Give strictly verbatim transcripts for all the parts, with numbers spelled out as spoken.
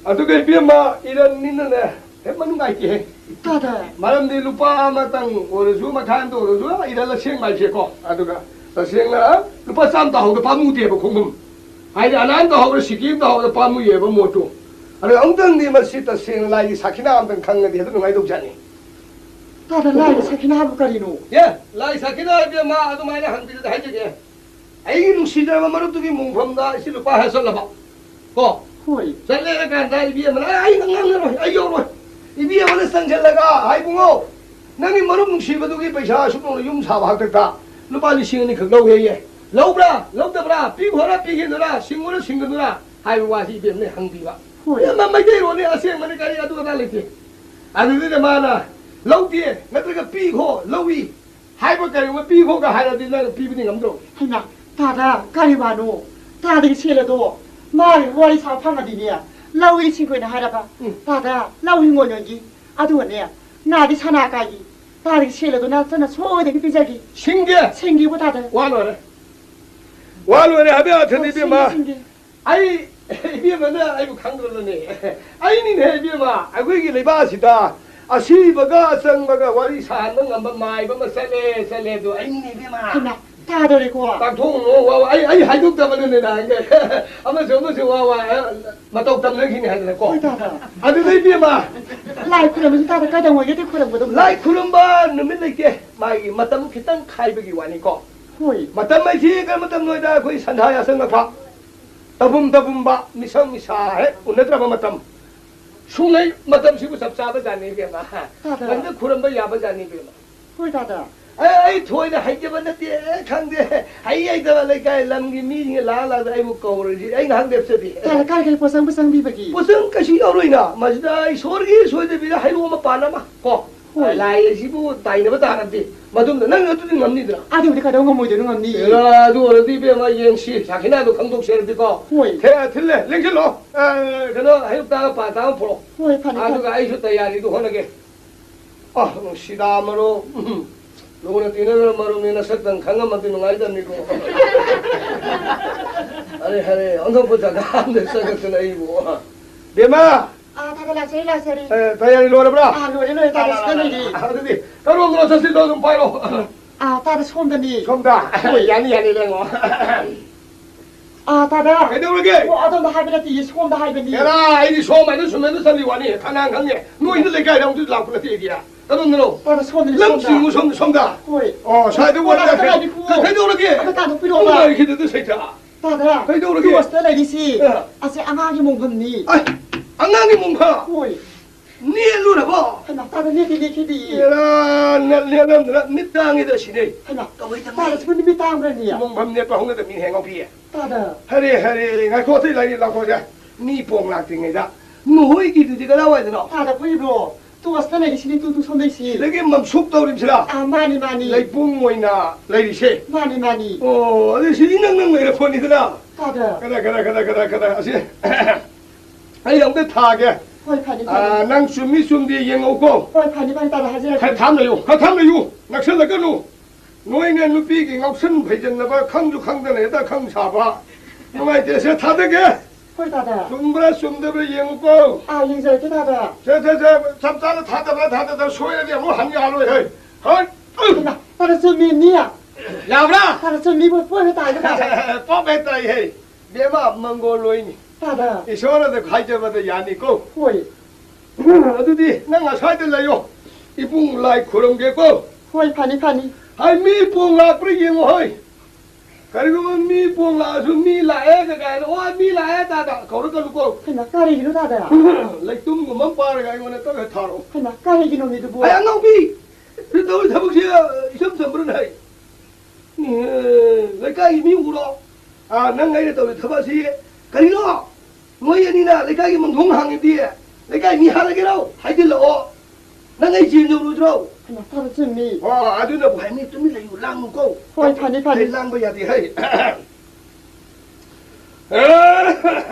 ꯑꯗꯨꯒ ꯏꯕꯦꯝꯃ, ꯏꯔꯟꯅꯤꯅꯅꯦ, ꯍꯦꯛ ꯃꯅꯨꯡ ꯉꯥꯏꯇꯦꯍꯦ꯫ ꯇꯥꯗ꯫ ꯃꯔꯝꯗꯤ ꯂꯨꯄꯥ ꯑꯃꯇꯪ ꯑꯣꯏꯔꯁꯨ, ꯃꯈꯥꯏ ꯑꯃꯇ ꯑꯣꯏꯔꯁꯨ, ꯏꯔꯟ ꯑꯁꯦꯡꯕ ꯍꯥꯏꯁꯦꯀꯣ꯫ ꯑꯗꯨꯒ ꯇꯁꯦꯡꯅ ꯂꯨꯄꯥ ꯆꯥꯝ ꯇꯥꯍꯧꯗ ꯄꯥꯝꯃꯨꯗꯦꯕ ꯈꯣꯡꯐꯝ꯫ ꯍꯥꯏꯗꯤ ꯑꯅꯥꯟ ꯇꯥꯍꯧꯗ, ꯁꯤꯀꯤ ꯑꯃ ꯇꯥꯍꯧꯗ ꯄꯥꯝꯃꯨꯏꯌꯦꯕ ꯃꯣꯠꯇꯣ꯫ ꯑꯗꯨꯒ ꯑꯃꯨꯛꯇꯪꯗꯤ ꯃꯁꯤ ꯇꯁꯦꯡꯅ ꯂꯥꯏꯒꯤ ꯁꯥꯈꯤꯅꯥ ꯑꯃꯇꯪ ꯈꯪꯉꯗꯤ ꯑꯗꯨ ꯅꯨꯡꯉꯥꯏꯗꯧꯖꯥꯠꯅꯤ꯫ ꯇꯥꯗ, ꯂꯥꯏꯒꯤ ꯁꯥꯈꯤꯅꯥ ꯍꯥꯏꯕꯨ ꯀꯔꯤꯅꯣ? ꯑꯦ, ꯂꯥꯏ ꯁꯥꯈꯤꯅꯥ ꯏꯕꯦꯝꯃ, ꯑꯗꯨꯃꯥꯏꯅ ꯍꯪꯕꯤꯔꯗꯤ ꯍꯥꯏꯖꯒꯦ꯫ ꯑꯩꯒꯤ ꯅꯨꯡꯁꯤꯖꯔꯕ ꯃꯔꯨꯞꯇꯨꯒꯤ ꯃꯣꯡꯐꯝꯗ ꯑꯩꯁꯤ ꯂꯨꯄꯥ ꯍꯥꯏꯔ ꯆꯠꯂꯕ꯫ ꯀꯣ? ꯍꯣꯏ꯫ ꯆꯠꯂꯦ ꯀꯥꯟꯗ ꯏꯕꯦꯝꯃꯅ, "ꯑꯩ ꯉꯥꯡꯅꯔꯣꯏ, ꯑꯩ ꯌꯧꯔꯣꯏ꯫" ꯏꯕꯦꯝꯃꯅ ꯆꯪꯁꯤꯜꯂꯒ, "ꯍꯥꯏ ꯏꯕꯨꯡꯉꯣ, ꯅꯪꯒꯤ ꯃꯔꯨꯞ ꯅꯨꯡꯁꯤꯕꯗꯨꯒꯤ ꯄꯩꯁꯥ ꯑꯁꯨꯛ ꯌꯧꯅ ꯌꯨꯝ ꯁꯥꯕ ꯍꯥꯛꯇꯛꯇ ꯂꯨꯄꯥ ꯂꯤꯁꯤꯡ ꯑꯅꯤ ꯈꯛ ꯂꯧꯋꯦꯌꯦ꯫ ꯂꯧꯕ꯭ꯔꯥ? ꯂꯧꯗꯕ꯭ꯔꯥ? ꯄꯤꯈꯣꯔꯥ? ꯄꯤꯈꯤꯅꯨꯔꯥ? ꯁꯤꯡꯉꯨꯔꯥ? ꯁꯤꯡꯒꯅꯨꯔꯥ?" ꯍꯥꯏꯕ ꯋꯥꯁꯤ ꯏꯕꯦꯝꯃꯅ ꯍꯪꯕꯤꯕ꯫ ꯍꯣꯏ꯫ ꯏꯕꯦꯝꯃ, ꯃꯩꯇꯩꯔꯣꯟꯅꯤ, ꯑꯁꯦꯡꯕꯅꯤ, ꯀꯔꯤ ꯑꯗꯨ ꯑꯗꯥ ꯂꯩꯇꯦ꯫ ꯑꯗꯨꯗꯨꯗ ꯃꯥꯅ, "ꯂꯧꯗꯦ, ꯅꯠꯇ꯭ꯔꯒ ꯄꯤꯈꯣ, ꯂꯧꯏ" ꯍꯥꯏꯕ ꯀꯔꯤꯒꯨꯝꯕ ꯄꯤꯈꯣꯒ ꯍꯥꯏꯔꯗꯤ ꯅꯪ ꯄꯤꯕꯗꯤ ꯉꯝꯗ꯭ꯔꯣ? ꯍꯩꯃꯥ, ꯇꯥꯗ, ꯀꯔꯤ ꯋꯥꯅꯣ? ꯇꯥꯗꯒꯤ ꯁꯦꯜ ꯑꯗꯣ ꯃꯥꯒꯤ ꯋꯥꯔꯤ ꯁꯥ ꯐꯪꯉꯗꯤꯅꯦ, ꯂꯧꯏ ꯁꯤꯡꯈꯣꯏꯅ ꯍꯥꯏꯔꯕ꯫ ꯎꯝ꯫ ꯇꯥꯗ, ꯂꯧ ꯍꯤꯡꯒꯣꯜ ꯌꯣꯟꯈꯤ꯫ ꯑꯗꯨꯒꯅꯦ, ꯉꯥꯗꯤ ꯁꯅꯥ ꯀꯥꯏꯈꯤ꯫ ꯇꯥꯗꯒꯤ ꯁꯦꯜ ꯑꯗꯣ ꯅꯪ ꯆꯠꯅ ꯁꯣꯏꯗꯅ ꯄꯤꯖꯒꯦ꯫ ꯁꯤꯡꯒꯦ꯫ ꯁꯤꯡꯒꯦꯕꯨ ꯇꯥꯗ꯫ ꯋꯥ ꯂꯣꯏꯔꯦ꯫ ꯋꯥ ꯂꯣꯏꯔꯦ ꯍꯥꯏꯕ ꯑꯣ, ꯑꯔꯊꯅꯤ, ꯏꯕꯦꯝꯃ꯫ ꯁꯤꯡꯒꯦ, ꯁꯤꯡꯒꯦ꯫ ꯑꯩ, ꯏꯕꯦꯝꯃꯅ ꯑꯩꯕꯨ ꯈꯪꯗ꯭ꯔꯕꯅꯦ꯫ ꯑꯩꯅꯤꯅꯦ ꯏꯕꯦꯝꯃ, ꯑꯩꯈꯣꯏꯒꯤ ꯂꯩꯕꯥꯛ ꯑꯁꯤꯗ ꯑꯁꯤꯕꯒ ꯑꯆꯪꯕꯒ ꯋꯥꯔꯤ ꯁꯥꯍꯟꯕ ꯉꯝꯕ ꯃꯥꯏꯕ ꯑꯃ ꯆꯠꯂꯦ, ꯆꯠꯂꯦ ꯑꯗꯣ ꯑꯩꯅꯤꯅꯦ ꯏꯕꯦꯝꯃ꯫ ꯍꯩꯃꯥ, ꯇꯥꯗꯣꯔꯦꯀꯣ꯫ ꯇꯥꯛꯊꯣꯛꯎꯅꯨ, ꯋꯥ, ꯋꯥ, ꯑꯩ, ꯑꯩ ꯍꯥꯏꯗꯣꯛꯇꯕꯅꯅꯦ ꯅꯍꯥꯟꯒꯩ꯫ ꯑꯃꯁꯨ, ꯑꯃꯁꯨ ꯋꯥ, ꯋꯥ, ꯃꯇꯧ ꯇꯝꯅꯈꯤꯅꯤ ꯍꯥꯏꯗꯅꯀꯣ꯫ ꯍꯣꯏ, ꯇꯥꯗ꯫ ꯑꯗꯨꯗ ꯏꯕꯦꯝꯃ꯫ ꯂꯥꯏ ꯈꯨꯔꯨꯝꯕꯁꯤ ꯇꯥꯗ ꯀꯩꯗꯧꯉꯩꯒꯗꯤ ꯈꯨꯔꯨꯝꯒꯗꯧꯅꯣ? ꯂꯥꯏ ꯈꯨꯔꯨꯝꯕ ꯅꯨꯃꯤꯠ ꯂꯩꯇꯦ, ꯃꯥꯒꯤ ꯃꯇꯝ ꯈꯤꯇꯪ ꯈꯥꯏꯕꯒꯤ ꯋꯥꯅꯤꯀꯣ꯫ ꯍꯣꯏ꯫ ꯃꯇꯝ ꯍꯥꯏꯁꯤ ꯀꯔꯝꯕ ꯃꯇꯝꯅꯣ ꯍꯥꯏꯗ ꯑꯩꯈꯣꯏ ꯁꯟꯗꯥ ꯌꯥꯆꯪꯉꯛꯄ꯫ ꯇꯕꯨꯝ ꯇꯕꯨꯝꯕ, ꯃꯤꯁꯛ ꯃꯤꯁꯥ ꯍꯦꯛ ꯎꯅꯗ꯭ꯔꯕ ꯃꯇꯝ꯫ ꯁꯨꯡꯂꯩ ꯃꯇꯝꯁꯤꯕꯨ ꯆꯞ ꯆꯥꯕ ꯖꯥꯠꯅꯤ ꯏꯕꯦꯝꯃ꯫ ꯇꯥꯗ꯫ ꯃꯁꯤꯗ ꯈꯨꯔꯝꯕ ꯌꯥꯕ ꯖꯥꯠꯅꯤ ꯏꯕꯦꯝꯃ꯫ ꯍꯣꯏ ꯇꯥꯗ꯫ ꯑꯩ, ꯑꯩ ꯊꯣꯏꯅ ꯍꯩꯖꯕ ꯅꯠꯇꯦ, ꯈꯪꯗꯦ꯫ ꯍꯩ ꯍꯩꯇꯕ ꯂꯩꯀꯥꯏ ꯂꯝꯒꯤ ꯃꯤꯁꯤꯡꯅ ꯂꯥꯛꯑ ꯂꯥꯛꯑꯒ ꯑꯩꯕꯨ ꯀꯧꯔꯗꯤ ꯑꯩ ꯉꯥꯏꯍꯥꯛ ꯂꯦꯞꯆꯗꯦ꯫ ꯇꯥꯗ, ꯀꯥꯏ ꯀꯥꯏ ꯄꯣꯠꯆꯪꯕ ꯆꯪꯕꯤꯕꯒꯤ? ꯄꯣꯠꯆꯪ ꯀꯩꯁꯨ ꯌꯥꯎꯔꯣꯏꯅ꯫ ꯃꯁꯤꯗ ꯏꯁꯣꯔꯒꯤ ꯁꯣꯏꯗꯕꯤꯗ ꯍꯩꯔꯣꯛ ꯑꯃ ꯄꯥꯟ ꯑꯃ ꯀꯣ꯫ ꯍꯣꯏ꯫ ꯂꯥꯏ ꯑꯁꯤꯕꯨ ꯇꯥꯏꯅꯕ ꯇꯥꯔꯗꯤ ꯃꯗꯨꯝꯅ ꯅꯪ ꯑꯗꯨꯗꯤ ꯉꯝꯅꯤꯗꯅ? ꯑꯗꯨꯕꯨꯗꯤ ꯀꯩꯗꯧ ꯉꯝꯃꯣꯏꯗꯣꯏꯅꯣ? ꯉꯝꯅꯤ꯫ ꯑꯦꯔꯥ, ꯑꯗꯨ ꯑꯣꯏꯔꯗꯤ ꯏꯕꯦꯝꯃ ꯌꯦꯡꯁꯤ, ꯁꯥꯈꯤꯅꯥꯗꯣ ꯈꯪꯗꯣꯛꯁꯦ ꯍꯥꯏꯔꯗꯤꯀꯣ꯫ ꯍꯣꯏ꯫ ꯊꯦ-, ꯊꯤꯜꯂꯦ, ꯂꯦꯡꯁꯤꯜꯂꯣ꯫ ꯑ, ꯀꯩꯅꯣ, ꯍꯩꯔꯨꯛ ꯇꯥꯒ ꯄꯥ ꯇꯥꯒ ꯄꯨꯔꯛꯑꯣ꯫ ꯍꯣꯏ, ꯐꯅꯤ, ꯐꯅꯤ꯫ ꯑꯗꯨꯒ ꯑꯩꯁꯨ ꯇꯌꯥꯔꯤꯗꯨ ꯍꯣꯠꯅꯒꯦ꯫ ꯑ, ꯅꯨꯡꯁꯤꯗꯥ ꯃꯔꯨꯞ, ꯎꯝ, ꯂꯨꯅ ꯇꯤꯟꯅꯗꯅ ꯃꯔꯨꯞꯅꯤ, ꯅꯁꯛꯇꯪ ꯈꯪꯉꯝꯃꯗꯤ ꯅꯨꯡꯉꯥꯏꯗꯕꯅꯤꯀꯣ꯫ ꯑꯔꯦ, ꯍꯔꯦ, ꯑꯣꯟꯊꯣꯛꯄ ꯖꯒꯥ ꯑꯝꯗ ꯆꯪꯉꯛꯇꯅ ꯑꯩꯕꯨ꯫ ꯕꯦꯝꯃ! ꯑꯥ, ꯇꯥꯗ ꯂꯥꯛꯆꯔꯤ, ꯂꯥꯛꯆꯔꯤ꯫ ꯑꯦ, ꯇꯌꯥꯔꯤ ꯂꯣꯏꯔꯕ꯭ꯔꯥ? ꯑꯥ, ꯂꯣꯏꯔꯦ, ꯂꯣꯏꯔꯦ, ꯇꯥꯗ ꯁꯤꯗ ꯂꯩꯔꯤ꯫ ꯑꯗꯨꯗꯤ ꯀꯔꯣꯝꯗꯅꯣ ꯆꯠꯁꯤꯗꯣ ꯑꯗꯨꯝ ꯄꯥꯏꯔꯣ꯫ ꯑꯥ, ꯇꯥꯗ ꯁꯣꯝꯗꯅꯤ꯫ ꯁꯣꯝꯗ? ꯍꯣꯏ꯫ ꯌꯥꯅꯤ, ꯌꯥꯅꯤ, ꯂꯦꯡꯉꯣ꯫ ꯑꯥ, ꯇꯥꯗ꯫ ꯀꯩꯗꯧꯔꯒꯦ? ꯑꯣ, ꯑꯗꯣꯝꯗ ꯍꯥꯏꯕ ꯅꯠꯇꯦ, ꯁꯣꯝꯗ ꯍꯥꯏꯕꯅꯤ꯫ ꯑꯦꯔꯥ, ꯑꯩꯗꯤ ꯁꯣꯝ ꯍꯥꯏꯅ ꯁꯨꯝ ꯍꯥꯏꯅ ꯆꯠꯂꯤ ꯋꯥꯅꯤ꯫ ꯈꯅꯥꯡ ꯈꯪꯉꯦ꯫ ꯅꯣꯏꯗ ꯂꯩꯀꯥꯏꯗ ꯑꯃꯨꯛꯇ ꯂꯥꯛꯄ ꯅꯠꯇꯦ ꯑꯩꯗꯤ꯫ ꯀꯔꯣꯝꯗꯅꯣ? ꯇꯥꯗ ꯁꯣꯝꯗꯅꯤ, ꯂꯝ ꯁꯣꯝꯗ꯫ ꯆꯤꯡꯉꯨ ꯁꯣꯝꯗ, ꯁꯣꯝꯗ꯫ ꯍꯣꯏ꯫ ꯑꯣ, ꯁ꯭ꯋꯥꯏꯗ ꯑꯣ, ꯋꯥꯔꯤ ꯇꯥꯗ ꯌꯥꯗꯦ꯫ ꯀꯗꯥꯏꯗ ꯈꯨ-, ꯀꯩꯗꯧꯔꯒꯦ? ꯑꯗ ꯇꯥꯗ ꯄꯤꯔꯛꯑꯣꯕ꯫ ꯄꯨꯡ ꯂꯩꯈꯤꯗꯨꯗ ꯁꯩꯇ꯫ ꯇꯥꯗ, ꯀꯩꯗꯧꯔꯒꯦ? ꯇꯣꯁꯇ ꯂꯩꯔꯤꯁꯤ꯫ ꯑ꯫ ꯑꯁꯤ ꯑꯉꯥꯡꯒꯤ ꯃꯣꯡꯐꯝꯅꯤ꯫ ꯑꯩ, ꯑꯉꯥꯡꯒꯤ ꯃꯣꯡꯐꯝ? ꯍꯣꯏ꯫ ꯅꯦꯠꯂꯨꯔꯕꯣ? ꯍꯩꯃꯥ, ꯇꯥꯗ ꯅꯦꯠꯇꯤ ꯅꯦꯠꯈꯤꯗꯤꯌꯦ꯫ ꯑꯦꯔꯥ, ꯅ-, ꯅꯦꯠꯂꯝꯗꯅ ꯃꯤꯠ ꯇꯥꯡꯉꯤꯗ ꯁꯤꯅꯦ꯫ ꯍꯩꯃꯥ, ꯇꯧꯕꯩ ꯇꯧꯕꯩ꯫ ꯇꯥꯗ ꯁꯤꯕꯨ ꯅꯨꯃꯤꯠ ꯇꯥꯡꯕ꯭ꯔꯅꯦ? ꯃꯣꯡꯐꯝ ꯅꯦꯠꯄ ꯍꯧꯅꯗꯕ ꯃꯤꯅ ꯍꯦꯡꯉꯧ ꯄꯤꯌꯦ꯫ ꯇꯥꯗ꯫ ꯍꯔꯦ, ꯍꯔꯦ, ꯍꯔꯦ, ꯉꯥꯏꯈꯣ, ꯑꯇꯩ ꯂꯥꯏꯔꯤ ꯂꯥꯛꯈꯣꯁꯦ꯫ ꯃꯤ ꯄꯣꯡ ꯂꯥꯛꯇ꯭ꯔꯤꯉꯩꯗ꯫ ꯅꯈꯣꯏꯒꯤꯗꯨꯗꯤ ꯀꯗꯥꯏꯋꯥꯏꯗꯅꯣ? ꯇꯥꯗ, ꯑꯩꯈꯣꯏꯒꯤꯕ꯭ꯔꯣ? ꯇꯣꯁꯇ ꯂꯩꯔꯤꯁꯤꯅꯤ, ꯇꯨ, ꯇꯨ, ꯁꯣꯝ ꯂꯩꯁꯤ꯫ ꯁꯤꯗꯒꯤ ꯃꯝꯁꯨꯛ ꯇꯧꯔꯤꯕꯁꯤꯔꯥ? ꯑꯥ, ꯃꯥꯅꯤ, ꯃꯥꯅꯤ꯫ ꯂꯩꯄꯨꯡ ꯑꯣꯏꯅ ꯂꯩꯔꯤꯁꯦ? ꯃꯥꯅꯤ, ꯃꯥꯅꯤ꯫ ꯑꯣ, ꯑꯗꯨ ꯁꯤꯗꯤ ꯅꯪ ꯅꯪ ꯂꯩꯔ ꯐꯣꯟꯅꯤꯗꯅ꯫ ꯇꯥꯗ꯫ ꯀꯗꯥ, ꯀꯗꯥ, ꯀꯗꯥ, ꯀꯗꯥ, ꯀꯗꯥ, ꯑꯁꯤ꯫ ꯑꯩ ꯑꯃꯨꯛꯇ ꯊꯥꯒꯦ꯫ ꯍꯣꯏ, ꯐꯅꯤ, ꯐꯅꯤ꯫ ꯑꯥ, ꯅꯪ ꯆꯨꯝꯃꯤ ꯆꯨꯝꯗꯦ ꯌꯦꯡꯉꯧꯀꯣ꯫ ꯍꯣꯏ, ꯐꯅꯤ, ꯐꯅꯤ, ꯇꯥꯗ ꯍꯥꯏꯖꯔꯛꯀꯦ꯫ ꯈꯔ ꯊꯥꯝ ꯂꯩꯌꯨ, ꯈꯔ ꯊꯥꯝ ꯂꯩꯌꯨ꯫ ꯅꯛꯁꯜꯂꯛꯀꯅꯨ꯫ ꯅꯣꯏꯅ ꯅꯨꯄꯤꯒꯤ ꯉꯥꯎꯁꯟ ꯐꯩꯖꯟꯅꯕ ꯈꯪꯁꯨ ꯈꯪꯗꯅ ꯍꯦꯛꯇ ꯈꯪ ꯁꯥꯕ꯫ ꯅꯨꯡꯉꯥꯏꯇꯦ, ꯁꯦ ꯊꯥꯗꯒꯦ꯫ ꯍꯣꯏ, ꯇꯥꯗ꯫ ꯆꯨꯝꯕ꯭ꯔꯥ ꯆꯨꯝꯗꯕ꯭ꯔꯥ ꯌꯦꯡꯉꯨꯀꯣ꯫ ꯑꯥ, ꯌꯦꯡꯖꯔꯛꯀꯦ, ꯇꯥꯗ꯫ ꯁꯦ, ꯁꯦ, ꯁꯦ, ꯆꯞ ꯆꯥꯅ ꯊꯥꯗꯕ꯭ꯔꯥ ꯊꯥꯗꯗꯕ꯭ꯔꯥ ꯁꯣꯏꯔꯗꯤ ꯑꯃꯨꯛ ꯍꯟ ꯌꯥꯔꯣꯏ, ꯍꯩ꯫ ꯍꯣꯏ꯫ ꯍꯩꯃꯥ, ꯇꯥꯗ ꯆꯨꯝꯃꯤꯅꯤ꯫ ꯌꯥꯕ꯭ꯔꯥ? ꯇꯥꯗ ꯆꯨꯝꯃꯤ, ꯄꯣꯠ ꯄꯣꯠ ꯍꯦꯛ ꯇꯥꯏꯗ, ꯇꯥꯗ꯫ ꯄꯣꯞ ꯍꯦꯛ ꯇꯥꯏ, ꯍꯩ꯫ ꯕꯦꯝꯃ, ꯃꯪꯒꯣꯜ ꯂꯣꯏꯅꯤ꯫ ꯇꯥꯗ꯫ ꯏꯁꯣꯔꯅ ꯍꯥꯏꯖꯕꯗ ꯌꯥꯅꯤꯀꯣ꯫ ꯍꯣꯏ꯫ ꯑꯗꯨꯗꯤ ꯅꯪ ꯑꯁ꯭ꯋꯥꯏꯗ ꯂꯩꯌꯣ꯫ ꯏꯕꯨꯡ ꯂꯥꯏ ꯈꯨꯔꯨꯝꯒꯦꯀꯣ꯫ ꯍꯣꯏ, ꯐꯅꯤ, ꯐꯅꯤ꯫ ꯍꯥꯏ, ꯃꯤ ꯄꯣꯡ ꯂꯥꯛꯄ꯭ꯔꯥ ꯌꯦꯡꯉꯣ ꯍꯣꯏ꯫ ꯀꯔꯤꯒꯨꯝꯕ ꯃꯤ ꯄꯣꯡ ꯂꯥꯛꯑꯁꯨ ꯃꯤ ꯂꯥꯛꯑꯦ ꯀꯥꯏꯅ, "ꯑꯣ, ꯃꯤ ꯂꯥꯛꯑꯦ ꯇꯥꯗ" ꯀꯧꯔꯛꯀꯅꯨꯀꯣ꯫ ꯍꯩꯃꯥ, ꯀꯔꯤꯒꯤꯅꯣ ꯇꯥꯗ? ꯂꯩꯇꯨꯝꯒꯨꯝꯕ ꯑꯃ ꯄꯥꯔꯒ ꯑꯩꯉꯣꯟꯗ ꯇꯞꯅ ꯊꯥꯔꯛꯑꯣ꯫ ꯍꯩꯃꯥ, ꯀꯔꯤꯒꯤꯅꯣ ꯃꯤꯗꯨꯕꯨ? ꯑꯩ ꯑꯉꯥꯎꯕꯤ! ꯁꯤ ꯇꯧꯔꯤ ꯊꯕꯛꯁꯤ ꯏꯆꯝ ꯆꯝꯕ꯭ꯔꯅꯦ? ꯑꯦ, ꯂꯩꯀꯥꯏꯒꯤ ꯃꯤ ꯎꯔꯣ? ꯑꯥ, ꯅꯪ ꯑꯩꯅ ꯇꯧꯔꯤ ꯊꯕꯛ ꯑꯁꯤ ꯀꯔꯤꯅꯣ? ꯅꯣꯏ ꯑꯅꯤꯅ ꯂꯩꯀꯥꯏꯒꯤ ꯃꯪꯊꯣꯡ ꯍꯥꯡꯉꯤꯗꯤ ꯂꯩꯀꯥꯏ ꯃꯤ ꯍꯥꯠꯂꯒꯦꯔꯣ? ꯍꯥꯏꯖꯤꯜꯂꯛꯑꯣ꯫ ꯅꯪ ꯑꯩ ꯖꯦꯜ ꯌꯧꯔꯨꯗ꯭ꯔꯣ? ꯍꯩꯃꯥ, ꯐꯔꯦ, ꯆꯨꯝꯃꯤ꯫ ꯑꯣ, ꯑꯗꯨꯅꯕꯨ ꯍꯥꯏꯅꯤ, ꯇꯨꯃꯤꯟ ꯂꯩꯌꯨ, ꯂꯥꯡꯅꯨꯀꯣ꯫ ꯍꯣꯏ, ꯐꯅꯤ, ꯐꯅꯤ꯫ ꯑꯩ ꯂꯥꯡꯕ ꯌꯥꯗꯦ, ꯍꯩ꯫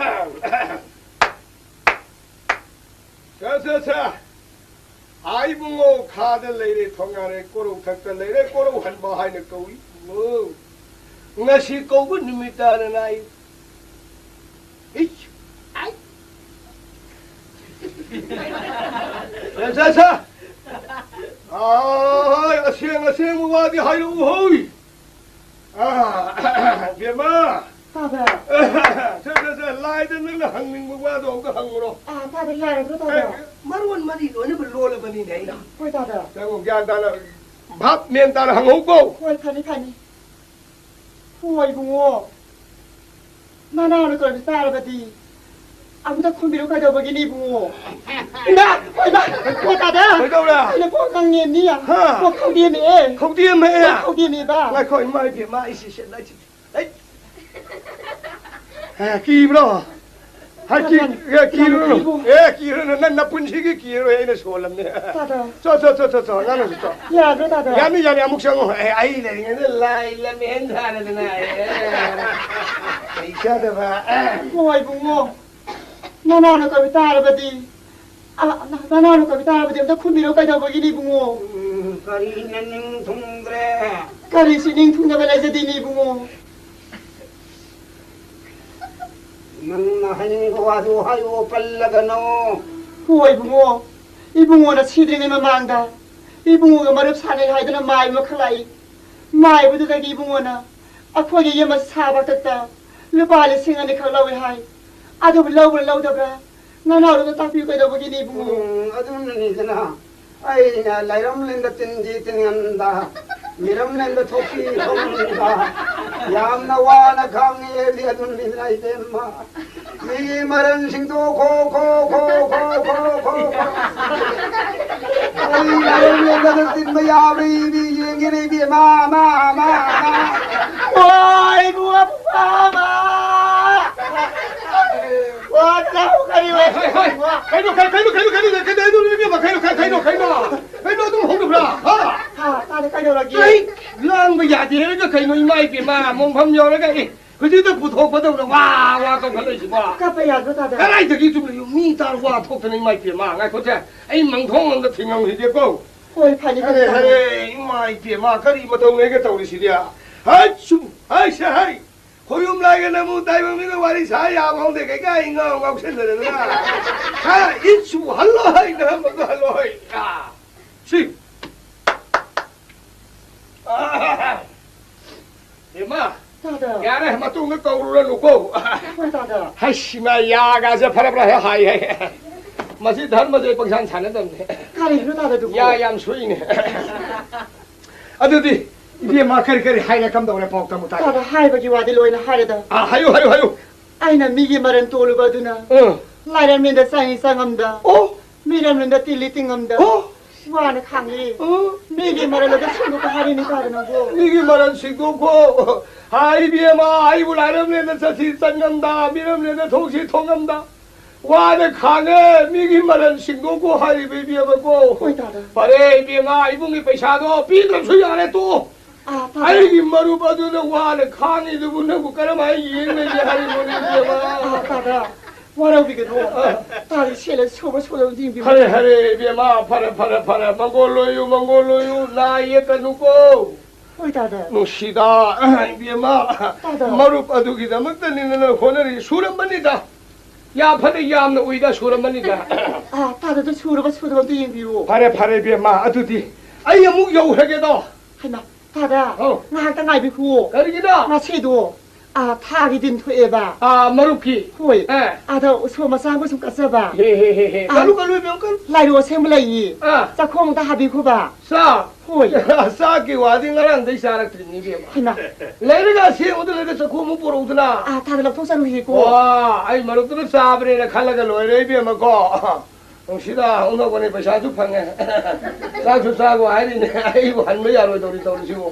ꯁꯦ, ꯁꯦ, ꯁꯦ꯫ ꯑꯥ, ꯏꯕꯨꯡꯉꯣ, ꯈꯥꯗ ꯂꯩꯔꯦ, ꯊꯣꯡꯉꯥꯔꯦ, ꯀꯣꯔꯧ ꯊꯛꯇ ꯂꯩꯔꯦ, ꯀꯣꯔꯧ ꯍꯟꯕ ꯍꯥꯏꯅ ꯀꯧꯏ꯫ ꯎꯝ꯫ ꯉꯁꯤ ꯀꯧꯕ ꯅꯨꯃꯤꯠ ꯇꯥꯗꯅ ꯑꯩ, ꯏꯁ, ꯑꯩ, ꯁꯦ, ꯁꯦ, ꯁꯦ꯫ ꯑꯥꯏ, ꯑꯁꯦꯡ ꯑꯁꯦꯡꯕ ꯋꯥꯗꯤ ꯍꯥꯏꯔꯛꯎ ꯍꯣꯏ꯫ ꯑꯥ, ꯕꯦꯝꯃ꯫ ꯇꯥꯗ꯫ ꯁꯦ, ꯁꯦ, ꯁꯦ, ꯂꯥꯏꯗ ꯅꯪꯅ ꯍꯪꯅꯤꯡꯕ ꯋꯥꯗꯣ ꯑꯝꯇ ꯍꯪꯉꯨꯔꯣ꯫ ꯑꯥ, ꯇꯥꯗ, ꯌꯥꯔꯗ꯭ꯔꯣ, ꯇꯥꯗ? ꯑꯦ, ꯃꯔꯣꯟ ꯃꯔꯤ ꯂꯣꯏꯅꯕ ꯂꯣꯜꯂꯕꯅꯤꯅꯦ ꯑꯩꯅ꯫ ꯍꯣꯏ, ꯇꯥꯗ꯫ ꯅꯪꯕꯨ ꯒ꯭ꯌꯥꯟ ꯇꯥꯅ ꯚꯥꯞ ꯃꯦꯟ ꯇꯥꯅ ꯍꯪꯍꯧꯀꯣ꯫ ꯍꯣꯏ, ꯐꯅꯤ, ꯐꯅꯤ꯫ ꯍꯣꯏ, ꯏꯕꯨꯡꯉꯣ꯫ ꯅꯅꯥꯎꯅ ꯀꯔꯤ ꯆꯥꯔꯕꯗꯤ? ꯑꯃꯨꯛꯇ ꯈꯨꯝꯕꯤꯔꯨ ꯀꯩꯗꯧꯕꯒꯤꯅꯤ, ꯏꯕꯨꯡꯉꯣ? ꯏꯃꯥ! ꯏꯃꯥ! ꯀꯣ ꯇꯥꯗ! ꯀꯩꯗꯧꯔꯦ? ꯑꯩꯅ ꯀꯣ ꯈꯪꯉꯦ, ꯃꯤ꯫ ꯍꯥ? ꯀꯣ ꯈꯪꯗꯦꯃꯦ꯫ ꯈꯪꯗꯦꯃꯦ? ꯀꯣ ꯈꯪꯗꯦꯃꯦꯕ꯫ ꯉꯥꯏꯈꯣ, ꯏꯃꯥ ꯏꯕꯦꯝꯃ, ꯑꯩ ꯁꯤ ꯁꯦ-, ꯑꯩ ꯁꯤ-, ꯑꯩ-, ꯑꯦ, ꯀꯤꯕ꯭ꯔꯣ? ꯍꯥꯏ, ꯀꯤ-, ꯇꯥꯗ, ꯑꯦ, ꯀꯤꯔꯨꯅꯨ꯫ ꯏꯕꯨꯡꯉꯣ꯫ ꯑꯦ, ꯀꯤꯔꯨꯅꯨ꯫ ꯅꯪ ꯅꯄꯨꯟꯁꯤꯒꯤ ꯀꯤꯔꯣꯏ, ꯑꯩꯅ ꯁꯣꯜꯂꯝꯅꯦ꯫ ꯇꯥꯗ꯫ ꯆꯣ, ꯆꯣ, ꯆꯣ, ꯆꯣ, ꯆꯣ, ꯑꯉꯥꯡꯅꯁꯨ ꯆꯣ꯫ ꯌꯥꯗ꯭ꯔꯣ, ꯇꯥꯗ? ꯌꯥꯅꯤ, ꯌꯥꯅꯤ, ꯑꯃꯨꯛ ꯆꯪꯉꯣ꯫ ꯑꯦ, ꯑꯩ ꯂꯩꯔꯤꯉꯩꯗ ꯂꯥꯏ ꯂꯝꯍꯦꯟ ꯊꯥꯔꯗꯅ꯫ ꯑꯦ, ꯀꯩ ꯆꯥꯗꯕ꯫ ꯍꯣꯏ, ꯏꯕꯨꯡꯉꯣ꯫ ꯅꯅꯥꯎꯅ ꯀꯕꯤ ꯇꯥꯔꯕꯗꯤ꯫ ꯑ, ꯅꯅꯥꯎꯅ ꯀꯕꯤ ꯇꯥꯔꯕꯗꯤ ꯑꯝꯇ ꯈꯨꯝꯕꯤꯔꯣ ꯀꯩꯗꯧꯕꯒꯤꯅꯤ, ꯏꯕꯨꯡꯉꯣ? ꯎꯝ, ꯀꯔꯤꯅ ꯅꯤꯡ ꯊꯨꯡꯗ꯭ꯔꯦ? ꯀꯔꯤꯁꯨ ꯅꯤꯡ ꯊꯨꯡꯗꯕ ꯂꯩꯖꯗꯦꯅꯦ, ꯏꯕꯨꯡꯉꯣ꯫ ꯅꯪꯅ ꯍꯥꯏꯅꯤꯡꯕ ꯋꯥꯗꯨ ꯍꯥꯏꯌꯨ, ꯄꯜꯂꯒꯅꯨ꯫ ꯍꯣꯏ, ꯏꯕꯨꯡꯉꯣ꯫ ꯏꯕꯨꯡꯉꯣꯅ ꯁꯤꯗ꯭ꯔꯤꯉꯩ ꯃꯃꯥꯡꯗ ꯏꯕꯨꯡꯉꯣꯒ ꯃꯔꯨꯞ ꯁꯥꯟꯅꯩ ꯍꯥꯏꯗꯨꯅ ꯃꯥꯏꯕ ꯑꯃꯈꯛ ꯂꯥꯛꯏ꯫ ꯃꯥꯏꯕꯗꯨꯗꯒꯤ ꯏꯕꯨꯡꯉꯣꯅ ꯑꯩꯈꯣꯏꯒꯤ ꯌꯨꯝ ꯑꯁꯤ ꯁꯥꯕ ꯈꯛꯇ ꯂꯨꯄꯥ ꯂꯤꯁꯤꯡ ꯑꯅꯤꯈꯛ ꯂꯧꯏ ꯍꯥꯏ꯫ ꯑꯗꯨꯕꯨ ꯂꯧꯕ꯭ꯔꯥ ꯂꯧꯗꯕ꯭ꯔꯥ? ꯅꯅꯥꯎꯗꯨꯗ ꯇꯥꯛꯄꯤꯌꯨ ꯀꯩꯗꯧꯕꯒꯤꯅꯤ, ꯏꯕꯨꯡꯉꯣ? ꯎꯝ, ꯑꯗꯨꯅꯅꯤꯗꯅ꯫ ꯑꯩꯅ ꯂꯩꯔꯝꯂꯦꯟꯗ ꯇꯤꯟꯁꯤ ꯇꯤꯟꯉꯝꯗ, ꯃꯤꯔꯝꯂꯦꯟꯗ ꯊꯣꯛꯄꯤ ꯊꯣꯛꯉꯝꯗ, ꯌꯥꯝꯅ ꯋꯥꯅ ꯈꯥꯡꯉꯦ ꯍꯥꯏꯕꯗꯤ ꯑꯗꯨꯅꯤꯗꯅ, ꯏꯕꯦꯝꯃ꯫ ꯃꯤꯒꯤ ꯃꯔꯟꯁꯤꯡꯗꯣ ꯈꯣ, ꯈꯣ, ꯈꯣ꯫ ꯑꯩ ꯂꯩꯔꯝꯂꯦꯟꯗ ꯇꯤꯟꯕ ꯌꯥꯕ꯭ꯔꯥ ꯏꯕꯤ ꯌꯦꯡꯒꯦꯅꯦ ꯏꯕꯦꯝꯃ, ꯃꯥ, ꯃꯥ, ꯃꯥ꯫ ꯋꯥ, ꯏꯕꯨꯡꯉꯣ, ꯃꯥ, ꯃꯥ꯫ ꯋꯥ, ꯆꯥꯎ, ꯀꯔꯤ ꯑꯣꯏ? ꯍꯣꯏ, ꯍꯣꯏ, ꯍꯣꯏ꯫ ꯀꯩꯅꯣ, ꯀꯩ-, ꯀꯩꯅꯣ, ꯀꯩꯅꯣ, ꯀꯩꯅꯣ, ꯏꯕꯦꯝꯃ, ꯀꯩꯅꯣ, ꯀꯩ-, ꯀꯩꯅꯣ, ꯀꯩꯅꯣ? ꯀꯩꯅꯣ ꯑꯗꯨꯝ ꯍꯧꯔꯕ꯭ꯔꯥ? ꯍꯥ? ꯍꯥ, ꯇꯥꯗꯦ, ꯀꯩꯗꯧꯔꯒꯦ? ꯑꯩ ꯂꯥꯡꯕ ꯌꯥꯗꯦ ꯍꯥꯏꯔꯒ ꯀꯩꯅꯣ, ꯏꯃꯥ ꯏꯕꯦꯝꯃ, ꯃꯣꯡꯐꯝ ꯌꯧꯔꯒ, ꯑꯦ, ꯍꯧꯖꯤꯛꯇ ꯄꯨꯊꯣꯛꯄꯗꯧꯅ ꯋꯥ, ꯋꯥ ꯇꯧꯈꯠꯂꯛꯏꯁꯤꯕꯣ? ꯀꯞꯄ ꯌꯥꯗ꯭ꯔꯣ, ꯇꯥꯗ? ꯀꯗꯥꯏꯗꯒꯤ ꯆꯨꯝꯅ ꯃꯤ ꯇꯥꯔ ꯋꯥ ꯊꯣꯛꯇꯅ, ꯏꯃꯥ ꯏꯕꯦꯝꯃ, ꯉꯥꯏꯈꯣꯁꯦ, ꯑꯩ ꯃꯪꯊꯣꯡ ꯑꯝꯗ ꯊꯤꯡꯉꯝꯈꯤꯒꯦꯀꯣ꯫ ꯍꯣꯏ, ꯐꯅꯤ, ꯐꯅꯤ, ꯑꯔꯦ, ꯇꯥꯗ꯫ ꯑꯔꯦ, ꯏꯃꯥ ꯏꯕꯦꯝꯃ, ꯀꯔꯤ ꯃꯇꯧꯅꯦꯒ ꯇꯧꯔꯤꯁꯤꯗꯤ? ꯍꯥꯏ, ꯁꯨꯝ, ꯍꯥꯏꯁꯦ, ꯍꯥꯏ꯫ ꯈꯣꯏꯌꯨꯝ ꯂꯥꯏꯒ ꯅꯃꯨ ꯇꯥꯏꯕ ꯃꯤꯒ ꯋꯥꯔꯤ ꯁꯥ ꯌꯥꯕ ꯍꯧꯗꯦ, ꯀꯩꯀꯥ ꯏꯉꯥꯎ ꯉꯥꯎꯁꯟꯅꯗꯅ꯫ ꯈꯔ ꯏꯠꯁꯨ ꯍꯜꯂꯣ ꯍꯥꯏꯅ ꯑꯃꯒ ꯍꯜꯂꯣ ꯍꯥꯏ꯫ ꯑꯥ, ꯁꯤ꯫ ꯑꯥ, ꯏꯃꯥ, ꯇꯥꯗ꯫ ꯌꯥꯔꯦ, ꯃꯇꯨꯡꯗ ꯀꯧꯔꯨꯔꯅꯨꯀꯣ꯫ ꯍꯣꯏ, ꯇꯥꯗ꯫ ꯍꯩꯁ, ꯏꯃꯥ, ꯌꯥꯒꯥꯁꯦ ꯐꯔ ꯐꯔ ꯍꯦꯛ ꯍꯥꯏ ꯍꯥꯏ꯫ ꯃꯁꯤ ꯙꯔꯃꯁꯦ ꯄꯪꯁꯥꯟ ꯁꯥꯟꯅꯗꯕꯅꯦ꯫ ꯀꯔꯤꯒꯤꯅꯣ ꯇꯥꯗ ꯑꯗꯨꯕꯨ? ꯌꯥ ꯌꯥꯝ ꯁꯣꯛꯏꯅꯦ꯫ ꯑꯗꯨꯗꯤ ꯏꯕꯦꯝꯃ ꯀꯔꯤ ꯀꯔꯤ ꯍꯥꯏꯔꯦ, ꯀꯝꯗꯧꯔꯦ, ꯄꯥꯎ ꯇꯝꯃꯨ ꯇꯥꯒꯦ꯫ ꯇꯥꯗ, ꯍꯥꯏꯕꯒꯤ ꯋꯥꯗꯤ ꯂꯣꯏꯅ ꯍꯥꯏꯔꯦꯗ꯫ ꯑꯥ, ꯍꯥꯏꯌꯨ, ꯍꯥꯏꯌꯨ, ꯍꯥꯏꯌꯨ꯫ ꯑꯩꯅ ꯃꯤꯒꯤ ꯃꯔꯟ ꯇꯣꯜꯂꯨꯕ ꯑꯗꯨꯅ ꯑꯥ꯫ ꯂꯥꯏꯔꯦꯝꯂꯦꯟꯗ ꯆꯪꯉꯤ ꯆꯪꯉꯝꯗ꯫ ꯑꯣ꯫ ꯃꯤꯔꯝꯂꯦꯟꯗ ꯇꯤꯜꯂꯤ ꯇꯤꯡꯉꯝꯗ꯫ ꯑꯣ꯫ ꯋꯥꯅ ꯈꯥꯡꯂꯤ꯫ ꯑꯣ꯫ ꯃꯤꯒꯤ ꯃꯔꯜ ꯑꯗꯨ ꯁꯦꯡꯗꯣꯛꯄ ꯍꯥꯏꯔꯤꯅꯤ ꯇꯥꯗ ꯅꯪꯕꯨ꯫ ꯃꯤꯒꯤ ꯃꯔꯜ ꯁꯦꯡꯗꯣꯛꯈꯣ꯫ ꯍꯥꯏ ꯏꯕꯦꯝꯃ, ꯑꯩꯕꯨ ꯂꯥꯏꯔꯦꯝꯂꯦꯟꯗ ꯆꯠꯁꯤ ꯆꯠꯉꯝꯗ, ꯃꯤꯔꯝꯂꯦꯟꯗ ꯊꯣꯛꯁꯤ ꯊꯣꯛꯉꯝꯗ꯫ ꯋꯥꯅ ꯈꯥꯡꯉꯦ, ꯃꯤꯒꯤ ꯃꯔꯜ ꯁꯤꯡꯗꯣꯛꯈꯣ ꯍꯥꯏꯔꯤꯕ ꯏꯕꯦꯝꯃꯀꯣ꯫ ꯍꯣꯏ, ꯇꯥꯗ꯫ ꯐꯔꯦ ꯏꯕꯦꯝꯃ, ꯏꯕꯨꯡꯒꯤ ꯄꯩꯁꯥꯗꯣ ꯄꯤꯗ꯭ꯔꯁꯨ ꯌꯥꯔꯦ, ꯇꯣꯛꯑꯣ꯫ ꯑꯥ, ꯇꯥꯗ꯫ ꯑꯩꯒꯤ ꯃꯔꯨꯞ ꯑꯗꯨꯅ ꯋꯥꯅ ꯈꯥꯡꯉꯤꯗꯨꯕꯨ ꯅꯪꯕꯨ ꯀꯔꯝꯍꯥꯏꯅ ꯌꯦꯡ ꯂꯩꯒꯦ ꯍꯥꯏꯔꯤꯅꯣꯅꯦ ꯏꯕꯦꯝꯃ? ꯑꯥ, ꯇꯥꯗ, ꯋꯥꯔꯧꯕꯤꯒꯅꯨ꯫ ꯑꯥ꯫ ꯇꯥꯗ, ꯁꯦꯜ ꯁꯨꯕ ꯁꯨꯗꯕꯗꯤ ꯌꯦꯡꯕꯤꯌꯨ꯫ ꯐꯔꯦ, ꯐꯔꯦ ꯏꯕꯦꯝꯃ, ꯐꯔꯦ, ꯐꯔꯦ, ꯐꯔꯦ꯫ ꯃꯪꯒꯣꯜ ꯑꯣꯏꯌꯨ, ꯃꯪꯒꯣꯜ ꯑꯣꯏꯌꯨ, ꯅꯥ ꯌꯦꯛꯀꯅꯨꯀꯣ꯫ ꯍꯣꯏ, ꯇꯥꯗ꯫ ꯅꯨꯡꯁꯤꯗ, ꯏꯕꯦꯝꯃ, ꯇꯥꯗ꯫ ꯃꯔꯨꯞ ꯑꯗꯨꯒꯤꯗꯃꯛꯇꯅꯤꯅ ꯍꯣꯠꯅꯔꯤ, ꯁꯨꯔꯝꯕꯅꯤꯗ꯫ ꯌꯥ ꯐꯅ ꯌꯥꯝꯅ ꯎꯏꯗ, ꯁꯨꯔꯝꯃꯅꯤꯗ꯫ ꯑꯥ, ꯇꯥꯗ, ꯑꯗꯨ ꯁꯨꯔꯕ ꯁꯨꯗꯕ ꯑꯝꯇ ꯌꯦꯡꯕꯤꯌꯨ꯫ ꯐꯔꯦ, ꯐꯔꯦ, ꯏꯕꯦꯝꯃ, ꯑꯗꯨꯗꯤ ꯑꯩ ꯑꯃꯨꯛ ꯌꯧꯈ꯭ꯔꯒꯦꯗꯣ꯫ ꯍꯩꯃꯥ, ꯇꯥꯗ, ꯑꯧ꯫ ꯉꯥꯏꯍꯥꯛꯇ ꯉꯥꯏꯕꯤꯈꯨꯑꯣ꯫ ꯀꯔꯤꯒꯤꯅꯣ? ꯉꯁꯤꯗꯣ, ꯑꯥ, ꯊꯥꯒꯤ ꯗꯤꯟ ꯊꯣꯛꯑꯦꯕ꯫ ꯑꯥ, ꯃꯔꯨꯞꯀꯤ? ꯍꯣꯏ꯫ ꯑꯥ꯫ ꯑꯗ ꯎꯁꯣꯞ ꯃꯆꯥ ꯑꯃ ꯁꯨꯝ ꯀꯠꯆꯕ꯫ ꯍꯦ, ꯍꯦ, ꯍꯦ, ꯍꯦ꯫ ꯑꯥ꯫ ꯀꯜꯂꯨ, ꯀꯜꯂꯨ, ꯏꯕꯦꯝꯃ, ꯀꯜꯂꯨ꯫ ꯂꯥꯏꯔꯨ ꯑꯁꯦꯡꯕ ꯂꯩꯌꯦ꯫ ꯑꯥ꯫ ꯆꯥꯛꯈꯣꯝ ꯑꯝꯇ ꯍꯥꯞꯄꯤꯈꯣꯕ꯫ ꯆꯥꯛ? ꯍꯣꯏ꯫ ꯆꯥꯛꯀꯤ ꯋꯥꯗꯤ ꯉꯔꯥꯡꯗꯩ ꯆꯥꯔꯛꯇ꯭ꯔꯤꯅꯤ, ꯏꯕꯦꯝꯃ꯫ ꯍꯩꯃꯥ꯫ ꯂꯩꯔꯒ ꯑꯁꯦꯡꯕꯗ ꯂꯩꯔꯒ ꯆꯥꯛꯈꯣꯝ ꯑꯃ ꯄꯨꯔꯛꯎꯗꯅ꯫ ꯑꯥ, ꯊꯥꯗ ꯂꯧꯊꯣꯛꯆꯔꯨꯒꯦꯀꯣ꯫ ꯋꯥ, ꯑꯩ ꯃꯔꯨꯞꯇꯨꯅ ꯆꯥꯕꯅꯦꯅ ꯈꯜꯂꯒ ꯂꯣꯏꯔꯦ, ꯏꯕꯦꯝꯃꯀꯣ꯫ ꯅꯨꯡꯁꯤꯗ, ꯑꯣꯟꯊꯣꯛꯄꯅꯤ, ꯄꯩꯁꯥꯁꯨ ꯐꯪꯉꯦ꯫ ꯆꯥꯛꯁꯨ ꯆꯥꯒꯣ ꯍꯥꯏꯔꯤꯅꯦ, ꯑꯩꯕꯨ ꯍꯟꯕ ꯌꯥꯔꯣꯏꯗꯧꯔꯤ ꯇꯧꯔꯤꯁꯤꯕꯨ꯫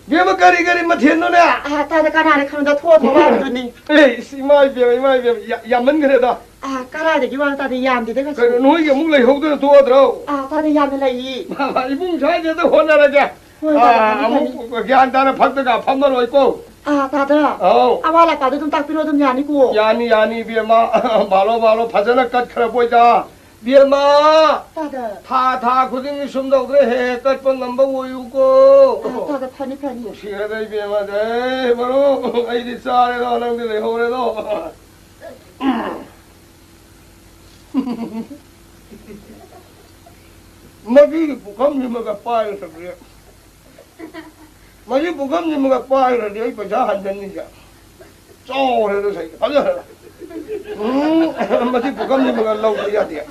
ꯏꯕꯦꯝꯃ, ꯀꯔꯤ ꯀꯔꯤ ꯃꯊꯦꯜꯅꯣꯅꯦ? ꯑꯥ, ꯊꯥꯗ ꯀꯅꯥꯅ ꯈꯪꯕꯗ ꯊꯣꯛꯑ ꯊꯣꯛꯑ ꯍꯥꯏꯕꯗꯨꯅꯤ꯫ ꯑꯦ, ꯏꯁ, ꯏꯃꯥ ꯏꯕꯦꯝꯃ, ꯏꯃꯥ ꯏꯕꯦꯝꯃ, ꯌꯥ-, ꯌꯥꯝꯃꯟꯈ꯭ꯔꯦꯗ꯫ ꯑꯥ, ꯀꯔꯥꯏꯗꯒꯤ ꯋꯥꯅꯣ ꯇꯥꯗ, ꯌꯥꯝꯗꯦꯗ ꯀꯩꯁꯨ꯫ ꯀꯩꯅꯣ, ꯅꯣꯏꯒꯤ ꯑꯃꯨꯛ ꯂꯩꯍꯧꯗꯅ ꯇꯣꯛꯑꯗ꯭ꯔꯣ? ꯑꯥ, ꯇꯥꯗ, ꯌꯥꯝꯅ ꯂꯩꯌꯦ꯫ ꯃꯥ, ꯃꯥ, ꯏꯕꯨꯡ ꯁ꯭ꯋꯥꯏꯗ ꯍꯣꯠꯅꯔꯒꯦ꯫ ꯍꯣꯏ, ꯑꯥ, ꯇꯥꯗ, ꯐꯅꯤ, ꯑꯃꯨꯛ ꯐꯅꯤ꯫ ꯒ꯭ꯌꯥꯟ ꯇꯥꯅ ꯐꯛꯇꯒ ꯐꯝꯃꯔꯣꯏꯀꯣ꯫ ꯑꯥ, ꯇꯥꯗ꯫ ꯑꯧ꯫ ꯑꯋꯥꯠ ꯑꯄꯥꯗꯣ ꯑꯗꯨꯝ ꯇꯥꯛꯄꯤꯔꯣ, ꯑꯗꯨꯝ ꯌꯥꯅꯤꯀꯣ꯫ ꯌꯥꯅꯤ, ꯌꯥꯅꯤ, ꯏꯕꯦꯝꯃ꯫ ꯕꯥꯂꯣ, ꯕꯥꯂꯣ, ꯐꯖꯅ ꯀꯠꯈ꯭ꯔꯕꯣꯏꯗ꯫ ꯏꯕꯦꯝꯃ! ꯇꯥꯗ꯫ ꯊꯥ ꯊꯥ ꯈꯨꯗꯤꯡꯒꯤ ꯁꯨꯝ ꯇꯧꯗ꯭ꯔꯦ, ꯍꯦꯛ ꯍꯦꯛ ꯀꯠꯄ ꯉꯝꯕ ꯑꯣꯏꯌꯨꯀꯣ꯫ ꯑ, ꯇꯥꯗ, ꯐꯅꯤ, ꯐꯅꯤ꯫ ꯅꯨꯡꯁꯤꯔꯗ ꯏꯕꯦꯝꯃꯗ, ꯃꯔꯨꯞ, ꯑꯩꯗꯤ ꯆꯥꯔꯦꯗꯣ, ꯅꯪꯗꯤ ꯂꯩꯍꯧꯔꯦꯗꯣ꯫ ꯃꯁꯤꯒꯤ ꯄꯨꯈꯝꯁꯤꯃꯒ ꯄꯥꯏꯔꯒ ꯆꯠꯄꯁꯦ꯫ ꯃꯁꯤ ꯄꯨꯈꯝꯁꯤꯃꯒ ꯄꯥꯏꯈ꯭ꯔꯗꯤ ꯑꯩ ꯄꯩꯁꯥ ꯍꯟꯖꯟꯅꯤꯁꯦ꯫ ꯆꯥꯎꯔꯦꯗ ꯁꯩ, ꯐꯖꯔꯦ꯫ ꯎꯝ, ꯃꯁꯤ ꯄꯨꯈꯝꯁꯤꯃꯒ ꯂꯧꯕ ꯌꯥꯗꯦ꯫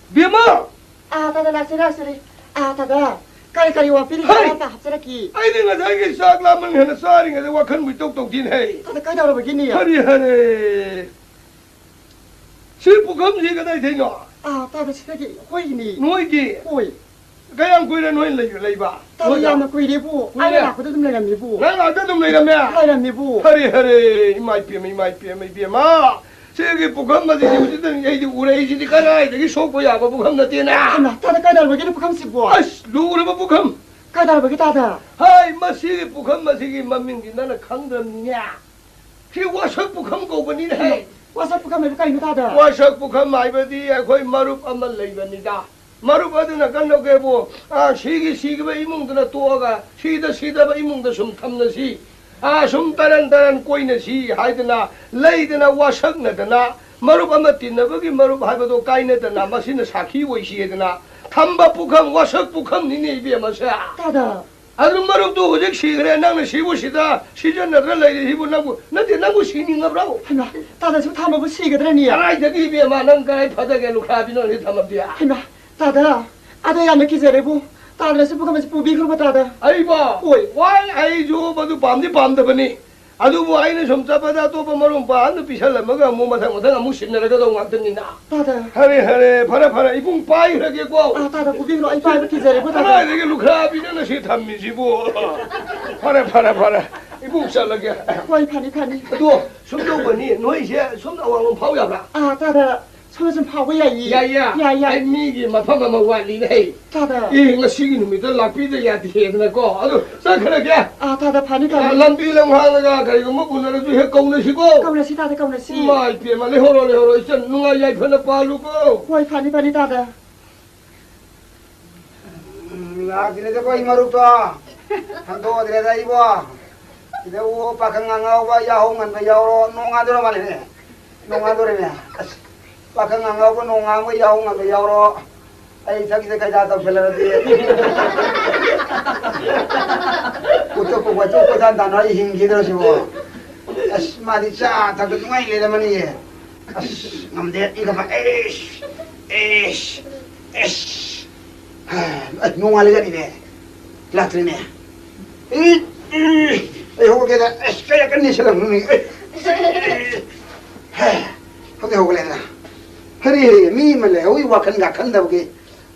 ꯕꯦꯝꯃ! ꯑꯥ, ꯇꯥꯗ, ꯂꯥꯛꯆꯔꯦ, ꯂꯥꯛꯆꯔꯦ꯫ ꯑꯥ, ꯇꯥꯗ, ꯀꯔꯤ ꯀꯔꯤ ꯋꯥꯄꯤꯔꯤꯒꯦ? ꯍꯩ! ꯑꯝꯇ ꯍꯥꯞꯆꯔꯛꯀꯤ꯫ ꯑꯩꯗꯤ ꯉꯁꯥꯏꯒꯤ ꯆꯥꯛ ꯂꯥꯝꯃꯟ ꯍꯦꯟꯅ ꯆꯥꯔꯤꯉꯩꯗ ꯋꯥꯈꯜꯕꯨ ꯏꯇꯧ ꯇꯧꯗꯦꯅꯦ꯫ ꯍꯩ! ꯇꯥꯗ, ꯀꯩꯗꯧꯔꯕꯒꯤꯅꯦ? ꯍꯔꯦ, ꯍꯔꯦ꯫ ꯁꯤ ꯄꯨꯈꯝꯁꯤ ꯀꯗꯥꯏꯗꯩꯅꯣ? ꯑꯥ, ꯇꯥꯗ, ꯁꯤꯗꯒꯤ ꯑꯩꯈꯣꯏꯒꯤꯅꯤ꯫ ꯅꯣꯏꯒꯤ? ꯍꯣꯏ꯫ ꯀꯌꯥꯝ ꯀꯨꯏꯔꯦ ꯅꯣꯏ ꯂꯩ-, ꯂꯩꯕ? ꯇꯥꯗ, ꯅꯣꯏꯗ? ꯌꯥꯝꯅ ꯀꯨꯏꯔꯦꯕꯨ꯫ ꯀꯨꯏꯔꯦ? ꯑꯩꯅ ꯂꯥꯛꯄꯗ ꯑꯗꯨꯝ ꯂꯩꯔꯝꯃꯤꯕꯨ꯫ ꯅꯪ ꯑꯥꯗ ꯑꯗꯨꯝ ꯂꯩꯔꯝꯃꯦ? ꯂꯩꯔꯝꯃꯤꯕꯨ꯫ ꯍꯔꯦ, ꯍꯔꯦ, ꯏꯃꯥ ꯏꯄꯦꯝꯃ, ꯏꯃꯥ ꯏꯄꯦꯝꯃ, ꯏꯕꯦꯝꯃ꯫ ꯁꯤꯒꯤ ꯄꯨꯈꯝ ꯑꯁꯤꯗꯤ ꯍꯧꯖꯤꯛꯇꯅꯤ ꯑꯩꯗꯤ ꯎꯔꯛꯏꯁꯤꯗꯤ, ꯀꯗꯥꯏꯗꯒꯤ ꯁꯣꯛꯄ ꯌꯥꯕ ꯄꯨꯈꯝ ꯅꯠꯇꯦꯅꯦ꯫ ꯍꯩꯃꯥ, ꯇꯥꯗ, ꯀꯩꯗꯧꯔꯕꯒꯤꯅꯦ ꯄꯨꯈꯝꯁꯤꯕꯨ? ꯑꯁ, ꯂꯨꯔꯕ ꯄꯨꯈꯝ꯫ ꯀꯩꯗꯧꯔꯕꯒꯤ, ꯇꯥꯗ? ꯍꯥꯏ, ꯃꯁꯤꯒꯤ ꯄꯨꯈꯝ ꯑꯁꯤꯒꯤ ꯃꯃꯤꯡꯗꯤ ꯅꯪꯅ ꯈꯪꯗ꯭ꯔꯕꯅꯤꯅꯦ꯫ ꯁꯤ ꯋꯥꯁꯛ ꯄꯨꯈꯝ ꯀꯧꯕꯅꯤꯅꯦ꯫ ꯋꯥꯁꯛ ꯄꯨꯈꯝ ꯍꯥꯏꯕ ꯀꯩꯅꯣ, ꯇꯥꯗ? ꯋꯥꯁꯛ ꯄꯨꯈꯝ ꯍꯥꯏꯕꯗꯤ ꯑꯩꯈꯣꯏ ꯃꯔꯨꯞ ꯑꯃ ꯂꯩꯕꯅꯤꯗ꯫ ꯃꯔꯨꯞ ꯑꯗꯨꯅ ꯀꯝꯗꯧꯒꯦꯕꯨ, ꯑ, ꯁꯤꯒꯤ ꯁꯤꯈꯤꯕ ꯏꯃꯨꯡꯗꯨꯅ ꯇꯣꯛꯑꯒ ꯁꯤꯗ ꯁꯤꯗꯕ ꯏꯃꯨꯡꯗ ꯁꯨꯝ ꯊꯝꯅꯁꯤ, ꯑ, ꯁꯨꯝ ꯇꯔꯟ ꯇꯔꯟ ꯀꯣꯏꯅꯁꯤ ꯍꯥꯏꯗꯅ ꯂꯩꯗꯅ ꯋꯥꯁꯛꯅꯗꯅ, ꯃꯔꯨꯞ ꯑꯃ ꯇꯤꯟꯅꯕꯒꯤ ꯃꯔꯨꯞ ꯍꯥꯏꯕꯗꯣ ꯀꯥꯏꯅꯗꯅ ꯃꯁꯤꯅ ꯁꯥꯈꯤ ꯑꯣꯏꯁꯤ ꯍꯥꯏꯗꯅ ꯊꯝꯕ ꯄꯨꯈꯝ, ꯋꯥꯁꯛ ꯄꯨꯈꯝꯅꯤꯅꯦ ꯏꯕꯦꯝꯃꯁꯦ꯫ ꯇꯥꯗ꯫ ꯑꯗꯨ ꯃꯔꯨꯞꯇꯨ ꯍꯧꯖꯤꯛ ꯁꯤꯈ꯭ꯔꯦ, ꯅꯪꯅ ꯁꯤꯕꯨ ꯁꯤꯗ ꯁꯤꯖꯤꯟꯅꯗ꯭ꯔ ꯂꯩꯔꯤꯁꯤꯕꯨ ꯅꯪꯕꯨ, ꯅꯠꯇꯦ, ꯅꯪꯕꯨ ꯁꯤꯅꯤꯡꯉꯕ꯭ꯔꯣ? ꯍꯩꯃꯥ, ꯇꯥꯗ, ꯁꯨꯝ ꯊꯝꯕꯕꯨ ꯁꯤꯒꯗ꯭ꯔꯅꯤ? ꯀꯗꯥꯏꯗꯒꯤ ꯏꯕꯦꯝꯃ, ꯅꯪ ꯀꯗꯥꯏ ꯐꯗꯒꯦ, ꯂꯨꯈ꯭ꯔꯥꯕꯤ ꯅꯪ ꯁꯤ ꯊꯝꯃꯝꯗꯦ? ꯍꯩꯃꯥ, ꯇꯥꯗ, ꯑꯗꯣ ꯌꯥꯝꯅ ꯀꯤꯖꯔꯦꯕꯨ꯫ ꯇꯥꯗꯅꯁꯨ ꯄꯨꯈꯝ ꯑꯁꯤ ꯄꯨꯕꯤꯈ꯭ꯔꯣꯕ, ꯇꯥꯗ꯫ ꯑꯩꯕꯣ? ꯍꯣꯏ꯫ ꯋꯥꯏ, ꯑꯩꯁꯨ ꯃꯗꯨ ꯄꯥꯝꯗꯤ ꯄꯥꯝꯗꯕꯅꯤ꯫ ꯑꯗꯨꯕꯨ ꯑꯩꯅ ꯁꯨꯝ ꯆꯠꯄꯗ ꯑꯇꯣꯞꯄ ꯃꯔꯨꯞ ꯃꯄꯥꯡ ꯑꯃꯗ ꯄꯤꯁꯜꯂꯝꯃꯒ ꯑꯃꯨꯛ ꯃꯊꯪ ꯃꯊꯪ ꯑꯃꯨꯛ ꯁꯤꯟꯅꯔꯒꯗꯧ ꯉꯥꯛꯇꯅꯤꯅ꯫ ꯇꯥꯗ꯫ ꯍꯔꯦ, ꯍꯔꯦ, ꯐꯔꯦ, ꯐꯔꯦ, ꯏꯕꯨꯡ ꯄꯥꯏꯈ꯭ꯔꯒꯦꯀꯣ꯫ ꯑꯥ, ꯇꯥꯗ, ꯄꯨꯕꯤꯈ꯭ꯔꯣ, ꯑꯩ ꯄꯥꯏꯕ ꯀꯤꯖꯔꯦꯕꯨ, ꯇꯥꯗ꯫ ꯀꯗꯥꯏꯗꯒꯤ ꯂꯨꯈ꯭ꯔꯥꯕꯤ ꯅꯪꯅ ꯁꯤ ꯊꯝꯃꯤꯁꯤꯕꯨ? ꯐꯔꯦ, ꯐꯔꯦ, ꯐꯔꯦ, ꯏꯕꯨꯡ ꯆꯠꯂꯒꯦ꯫ ꯍꯣꯏ, ꯐꯅꯤ, ꯐꯅꯤ꯫ ꯑꯗꯣ ꯁꯨꯝ ꯇꯧꯕꯅꯤ, ꯅꯣꯏꯁꯦ ꯁꯣꯝꯗ ꯑꯋꯥꯡꯂꯣꯝ ꯐꯥꯎ ꯌꯥꯕ꯭ꯔꯥ? ꯑꯥ, ꯇꯥꯗ, ꯊꯨꯅ ꯁꯨꯝ ꯐꯥꯎꯕ ꯌꯥꯏꯌꯦ꯫ ꯌꯥꯏ, ꯌꯥꯏ꯫ ꯌꯥꯏ, ꯌꯥꯏ꯫ ꯑꯩ ꯃꯤꯒꯤ ꯃꯐꯝ ꯑꯃ ꯋꯥꯠꯂꯤꯅꯦ꯫ ꯇꯥꯗ꯫ ꯑꯦ, ꯉꯁꯤꯒꯤ ꯅꯨꯃꯤꯠꯇ ꯂꯥꯛꯄꯤꯗ ꯌꯥꯗꯦꯗꯅꯀꯣ꯫ ꯑꯗꯨ ꯆꯠꯈ꯭ꯔꯒꯦ꯫ ꯑꯥ, ꯇꯥꯗ, ꯐꯅꯤ, ꯑꯥ, ꯐꯅꯤ꯫ ꯂꯝꯕꯤ ꯂꯝꯍꯥꯡꯗꯒ ꯀꯔꯤꯒꯨꯝꯕ ꯎꯅꯔꯁꯨ ꯍꯦꯛ ꯀꯧꯅꯁꯤꯀꯣ꯫ ꯀꯧꯅꯁꯤ, ꯇꯥꯗ, ꯀꯧꯅꯁꯤ꯫ ꯏꯃꯥ ꯏꯄꯦꯝꯃ, ꯂꯩꯍꯧꯔꯣ, ꯂꯩꯍꯧꯔꯣ, ꯏꯆꯟ, ꯅꯨꯡꯉꯥꯏ ꯌꯥꯏꯐꯅ ꯄꯥꯜꯂꯨꯀꯣ꯫ ꯍꯣꯏ, ꯐꯅꯤ, ꯐꯅꯤ, ꯇꯥꯗ꯫ ꯎꯝ, ꯂꯥꯛꯇ꯭ꯔꯦꯗꯀꯣ ꯑꯩ ꯃꯔꯨꯞꯇꯣ꯫ ꯈꯪꯗꯣꯛꯇ꯭ꯔꯦꯗ ꯑꯩꯕꯣ꯫ ꯁꯤꯗ ꯑꯣ ꯄꯥꯈꯪ ꯑꯉꯥꯎꯕ ꯌꯥꯍꯧ ꯉꯟꯕ ꯌꯥꯎꯔꯣ, ꯅꯣꯡꯉꯥꯟꯗꯣꯔ ꯃꯥꯜꯂꯦꯅꯦ꯫ ꯅꯣꯡꯉꯥꯟꯗꯣꯔꯦꯅꯦ꯫ ꯑꯁ, ꯄꯥꯈꯪ ꯑꯉꯥꯎꯕ ꯅꯣꯡꯉꯥꯟꯕ ꯌꯥꯍꯧ ꯉꯟꯕ ꯌꯥꯎꯔꯣ꯫ ꯑꯩ ꯁꯛꯁꯤꯗ ꯀꯩꯗꯥ ꯇꯧꯁꯜꯂꯛꯑꯗꯤ꯫ ꯎꯇꯨꯞꯄ ꯋꯥꯆꯨꯞꯄ ꯇꯥꯟ ꯇꯥꯅ ꯑꯩ ꯍꯤꯡꯈꯤꯗ꯭ꯔꯣ ꯁꯤꯕꯣ? ꯑꯁ, ꯃꯥꯗꯤ ꯆꯥ ꯊꯛꯇ ꯅꯨꯡꯉꯥꯏ ꯂꯩꯔꯝꯃꯅꯤꯌꯦ꯫ ꯑꯁ, ꯉꯝꯗꯦ, ꯏꯪꯈꯠꯄ꯫ ꯑꯩꯁ, ꯑꯩꯁ, ꯑꯩꯁ꯫ ꯑꯁ, ꯅꯣꯡꯉꯥꯜꯂꯒꯅꯤꯅꯦ꯫ ꯂꯥꯛꯇ꯭ꯔꯤꯅꯦ꯫ ꯏ, ꯏ, ꯑꯩ ꯍꯧꯒꯠꯀꯦꯗ꯫ ꯑꯁ, ꯀꯌꯥ ꯀꯟꯅ ꯅꯦꯠꯁꯜꯂꯛꯄꯅꯣꯅꯦ꯫ ꯑꯩ, ꯍꯦ, ꯍꯧꯖꯤꯛ ꯍꯧꯒꯠꯂꯦꯗꯅ꯫ ꯍꯔꯦ, ꯍꯔꯦ, ꯃꯤ ꯑꯃ ꯂꯩꯍꯧꯏ ꯋꯥꯈꯜꯒ ꯈꯟꯗꯕꯒꯤ꯫